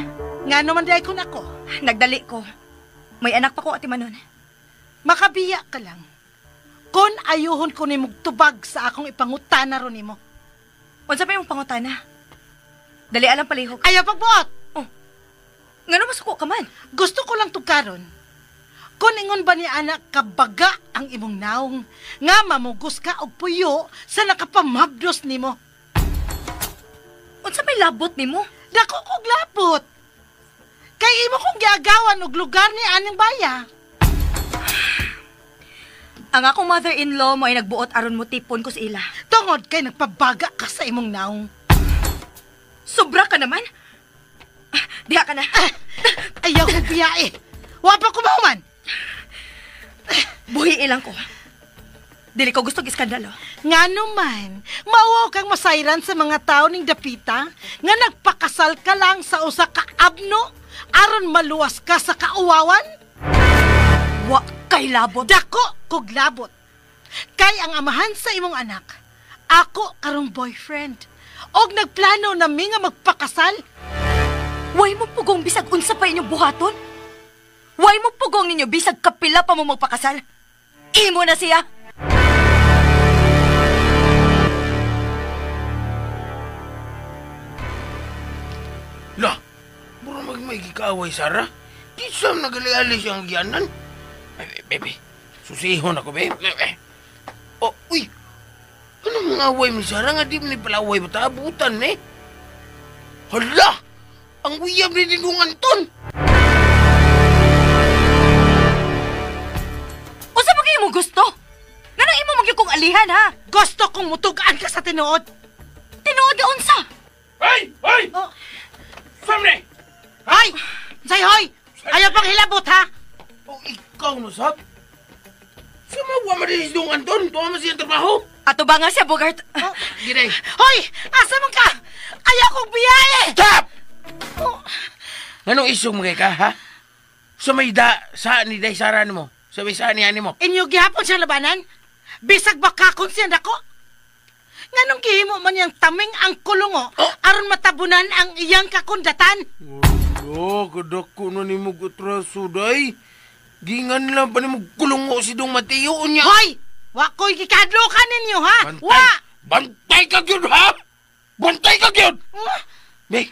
Nga naman dahil ko nako. Nagdali ko. May anak pa ko ati manon. Makabiya ka lang. Kon ayuhon ko ni mugtubag sa akong ipangutana ron nimo. Unsa pa imong pangutana? Dali alang palihog. Ayaw pagbuot! Oh. Ngano masuko ka man? Gusto ko lang tukaron. Kon ingon ba ni anak kabaga ang imong naong nga mamugos ka og puyo sa nakapamabdos nimo? Unsa may labot nimo? Dako kog labot. Kay imo kong giagawan og lugar ni aning baya. Ang akong mother-in-law mo ay nagbuot aron mo tipon ko sa ila. Tungod kay nagpabaga ka sa imong naong. Sobra ka naman. Diha ka na. Ayaw kong biyae. Wa pa kumahuman. Buhi ilang ko. Dili ko gusto iskandalo. Nga naman, mauwaw kang masayran sa mga tao ning dapita nga nagpakasal ka lang sa usa ka abno aron maluwas ka sa kauwawan? Wa kay labot. Dako kog labot. Kay ang amahan sa imong anak, ako karong boyfriend. Og nagplano nami nga magpakasal. Way mo pugong bisag unsa pa inyong buhaton? Way mo pugong ninyo bisag kapila pa mo magpakasal? Imo na siya! La, mura magmay gikaaway, Sarah. Di siyam nagali-ali siyang giyanan. Ay, bebe, susihon ako, bebe. Oh, uy, ano mga away mo, Sarah? Nga di mo ni palaway ba taabutan, eh? Hala! Ang uyab ni Dindong Anton! Unsa ba kayo mo gusto? Nganong imo magyud kong alihan, ha? Gusto kong mutugaan ka sa tinuod. Tinuod na unsa? Ay! Ay! Oh. Samne! Hoy! Say hoy! Ayaw pang hilabot, ha? Oh, ikaw no, sab? Sumawa man din si Dong Anton. Tuwa man siyang trabaho. Ato ba nga siya, Bogart? Oh. Ginay. Hoy! Asa man ka? Ayaw kong biyahe! Stop! Oh. Anong isong mga ka, ha? Sa may da, sa ni Day Sara mo? Sa may sa ni ani mo? Inyo gihapon siya labanan? Bisag bakakon siya nako? Nganong gihimo man niyang taming ang kulungo aron matabunan ang iyang kakundatan? Oh, kadako na ni mo atraso, day. Gingan lang pa ni mo kulungo si Dong Mateo niya. Hoy! Wa ko'y gikadlukan ninyo, ha? Bantay! Wa! Bantay ka gyud, ha? Bantay ka gyud! Be,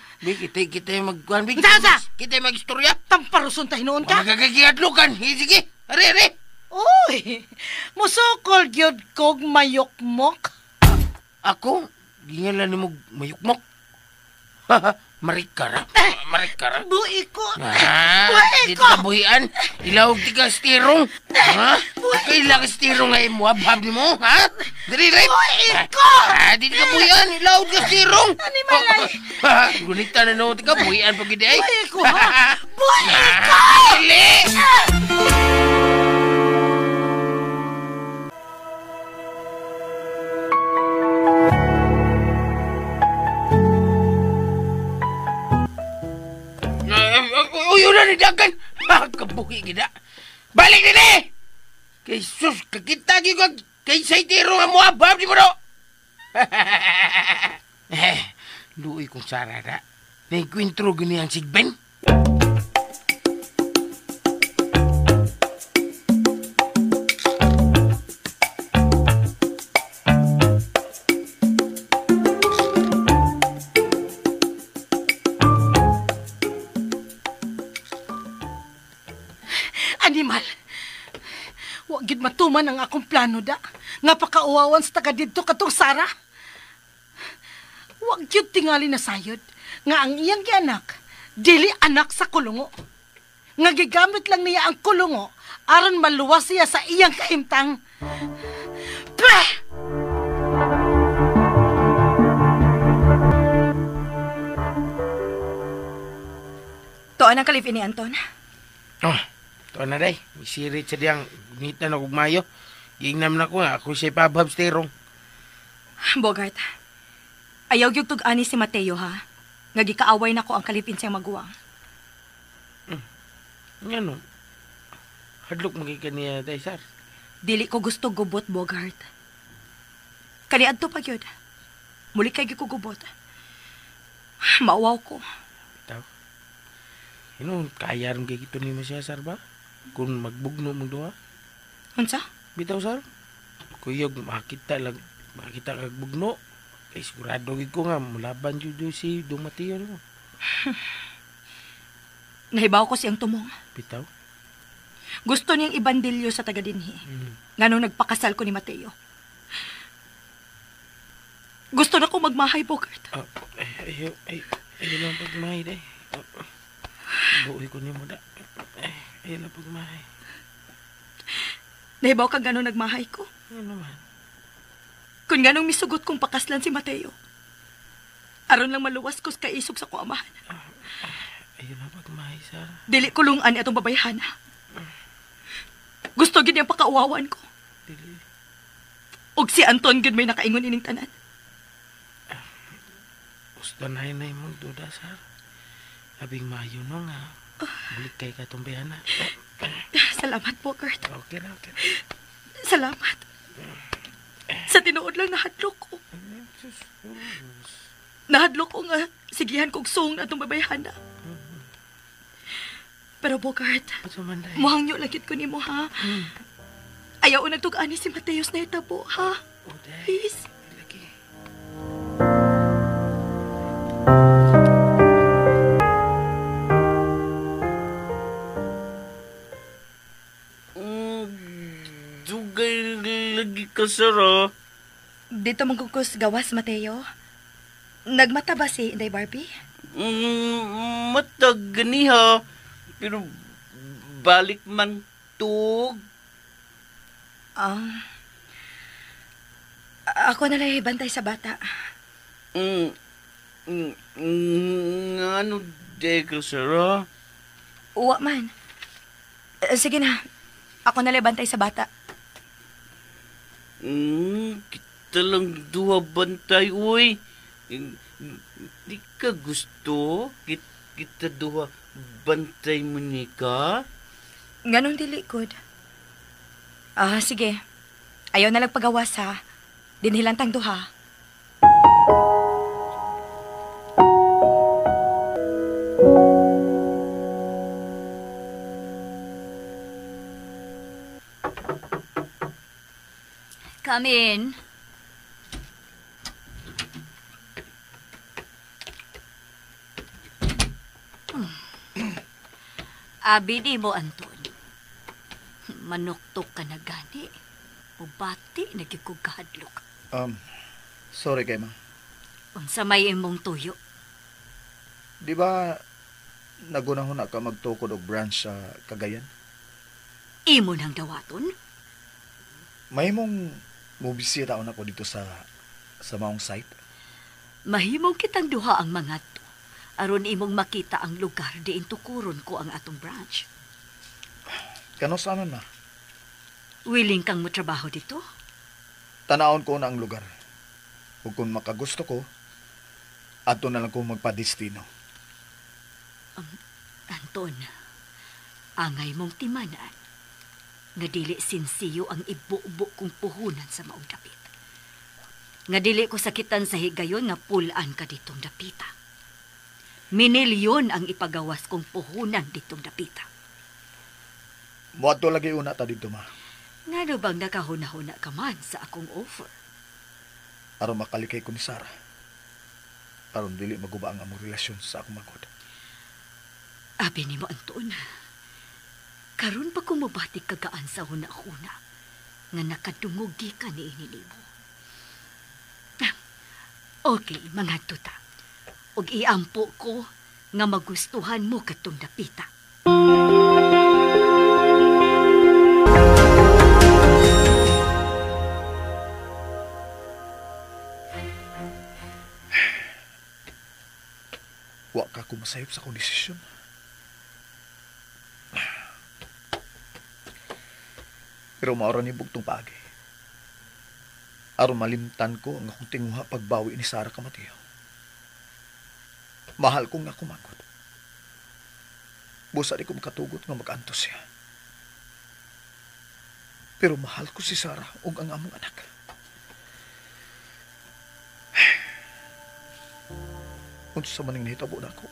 kita magkuhan, be. Unsa? Kita magistorya. Tamparuson ta hinuon ka? Magagagiadlukan. Sige, are, are. Uy, musukol gyud kog mayukmok. Ako? Gingan lang ni mo mayukmok. Marikara. Marikara. Buhi ko. Ah, buhi ko. Dito ka buhian. Ilawag di ka stirong. Ha? Kaila ka stirong nga imuhabhab ni mo, ha? Dili, dili. Buhi ko. Ah, dito ka buhian. Ilawag ka stirong. Animalay. Gunita na noon. Ka buhian pag hindi ay. Buhi ko, ha? Buhi ko! Dili! Uy, una ni Dagan! Kabuhi gina! Balik din eh! Kay sus, kakita gyud ka kay say tiro nga muabab di mo no! Luoy kong Sara na. Naigkwentro gini ang sigben. Animal. Wa gid matuman Natuman ang akong plano da. Nga pakauwawan sa taga didto katong Sara. Wag gyud tingali na sayod nga ang iyang gianak dili anak sa kulungo. Nga gigamit lang niya ang kulungo aron maluwas siya sa iyang kahimtang. Peh! Tuan ang kalipin ni Anton. Oh, tuan na day. Misirit sa diyang nita na kugmayo. Giingnam na ko nga. Ako siya pabhab sa tirong. Bogart, ayaw gyud tug-ani si Mateo ha. Nga gikaaway na ko ang kalipin siyang maguwang. Ngano? Hadlok magiging niya day, sir. Dili ko gusto gubot, Bogart. Kaniadto pa gyud. Muli kay gyud ko gubot. Mauwaw ko. Bitaw. Ino, kaya rin kay kito ni mo siya, sir ba? Kung magbugno mong duha. Unsa? Bitaw, sir. Kuyog, makita lang. Makita kag bugno. Eh, sigurado gid ko nga, mulaban jud si Dong Mateo nimo. Nahibaw ko siyang tumong. Bitaw? Gusto niyang ibandilyo sa taga dinhi. Nganong nagpakasal ko ni Mateo. Gusto na ko magmahay, Bogart. Ay, ay, ay, lang pagmahay, day. Buoy ko niyo mo da. Ay, lang pagmahay. Nahibaw ka gano'ng nagmahay ko? Ano naman? Kung ganong misugot kong pakaslan si Mateo. Aron lang maluwas ko sa kaisog sa kuamahan. Ayun lang pagmahay, sir. Dili kulungan atong babayhana. Gusto gid niyang pakauwawan ko. Dili. Og si Anton gid may nakaingon ining tanan. Gusto na yun na imong duda, sir. Labing mayo no nga. Bulit kay katumbayana. Salamat, Bogart. Okay na, okay na. Salamat. Sa tinuod lang nahadlok ko. Nahadlok ko nga sigihan kog sung na itong babayhana. Pero Bogart, muhangyo lagit ko nimo ha. Ayaw nagtug-ani si Mateus na itabo ha. Please. Dugay lagi ka, sir, ah. Dito mangkukos gawas, Mateo. Nagmata ba si Inday Barbie? Mata ganiha. Pero balik man tug. Ako na lang bantay sa bata. Ano de ka, sir, ah? Uwa man. Sige na. Ako na lang bantay sa bata. Kita lang duha bantay, uy. Di ka gusto? Kita duha bantay mo ni ka? Ganong dili, good. Sige. Ayaw na lang pagawas, ha. Dinhilan tang duha. Come in. Abi di mo, Anton. Manuktok ka na gani. Mubati, nagkikugahadlok. Sorry kay ma. Unsa may imong tuyo? Di ba nagunahon na ka magtukod og branch sa Cagayan? Imo nang dawaton? Mahimong mubisita na ko dito sa maong site. Mahimong kitang duha ang mga to. Aron imong makita ang lugar diin tukuron ko ang atong branch. Kano sa anon na? Willing kang motrabaho dito? Tanaon ko na ang lugar. Ug kung makagusto ko, ato na lang ko magpadestino. Anton, angay mong timanan nga dili sinsiyo ang ibubo kong puhunan sa maong dapit. Nga dili ko sakitan sa higayon nga pulaan ka ditong dapita. Minilyon ang ipagawas kong puhunan ditong dapita. Muadto lagi una ta dito, ma. Ngano bang nakahuna-huna ka man sa akong offer? Aron makalikay ko ni Sarah. Aron dili maguba ang among relasyon sa akong magod. Abi nimo, Anton. Karon pa ko mabati kagaan sa huna-huna. nga nakadungog gikan niini nimo. Okay, mga tuta. Ug iampo ko nga magustuhan mo katong dapita. Wa ka ko masayop sa akong desisyon. Pero maura ni bugtong paagi. Aron malimtan ko ang akong tinguha pagbawi ni Sarah ka Mateo. Mahal kong ako magod. Busa di ko makatugot nga mag-antos siya. Pero mahal ko si Sarah ug ang among anak. Unsa man ning nahitabo nako.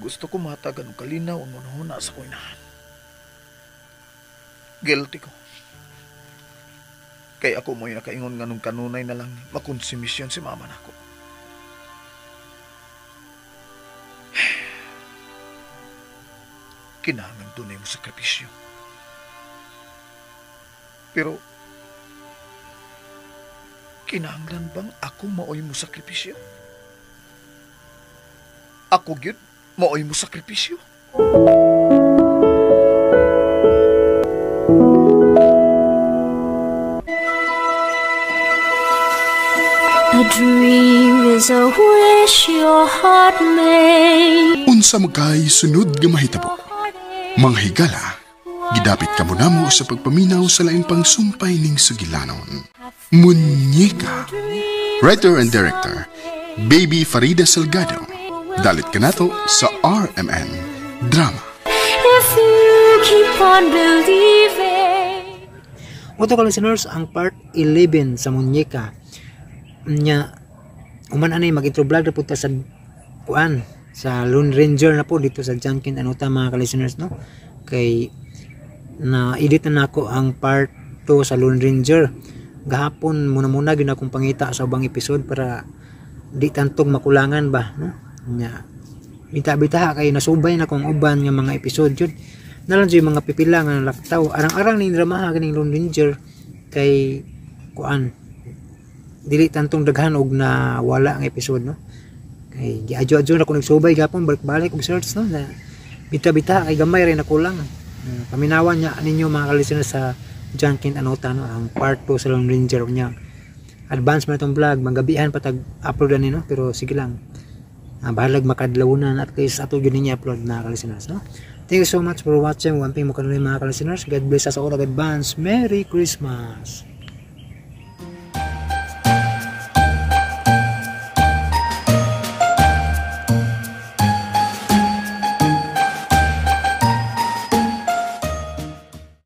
Gusto ko mahatagan og kalinaw ang hunahuna sa akong inahan. Guilty ko. Kay ako mo'y nakaingon nga nung kanunay na lang makonsumisyon si mama nako. Kinahanglan dunay mo sakripisyo. Pero kinahanglan bang ako maoy mo sakripisyo? Ako gyud maoy mo sakripisyo? A dream is a wish your heart made. Unsa magkay sunod nga mahitabo? Mga higala, gidapit kamo namo sa pagpaminaw sa laing pangsumpay ning sugilanon. Munyeka. Writer and director, Baby Farida Salgado. Dalit kanato sa RMN Drama. If you keep on believing. Oto ka listeners, ang part 11 sa Munyeka. Nya human anay mag-intro vlog na punta sa kuan sa Lone Ranger na po dito sa Junkin Anuta mga ka-listeners, no? Kay na edit na nako ang part 2 sa Lone Ranger. Gahapon muna-muna gyud akong pangita sa ubang episode para di tantong makulangan ba, no? Nya bita-bita kay nasubay na kong uban nga mga episode jud. Nalang jud mga pipila nga laktaw. Arang-arang ning dramaha kining Lone Ranger kay kuan dili tantong daghan og na wala ang episode, no? Kay giadyo-adyo na ko nagsubay gapon balik-balik og search, no? Na bita-bita kay gamay ra nakulang. Paminawan niya ninyo mga ka-listeners sa Junkin Anota, no? Ang part 2 sa Lone Ranger niya. Advance man itong vlog, manggabihan pa tag upload ani, no? Pero sige lang. Bahalag makadlawunan at least ato gyud ninyo upload mga ka-listeners, no? Thank you so much for watching. One thing mo kanunay mga ka-listeners. God bless us all. Advance. Merry Christmas.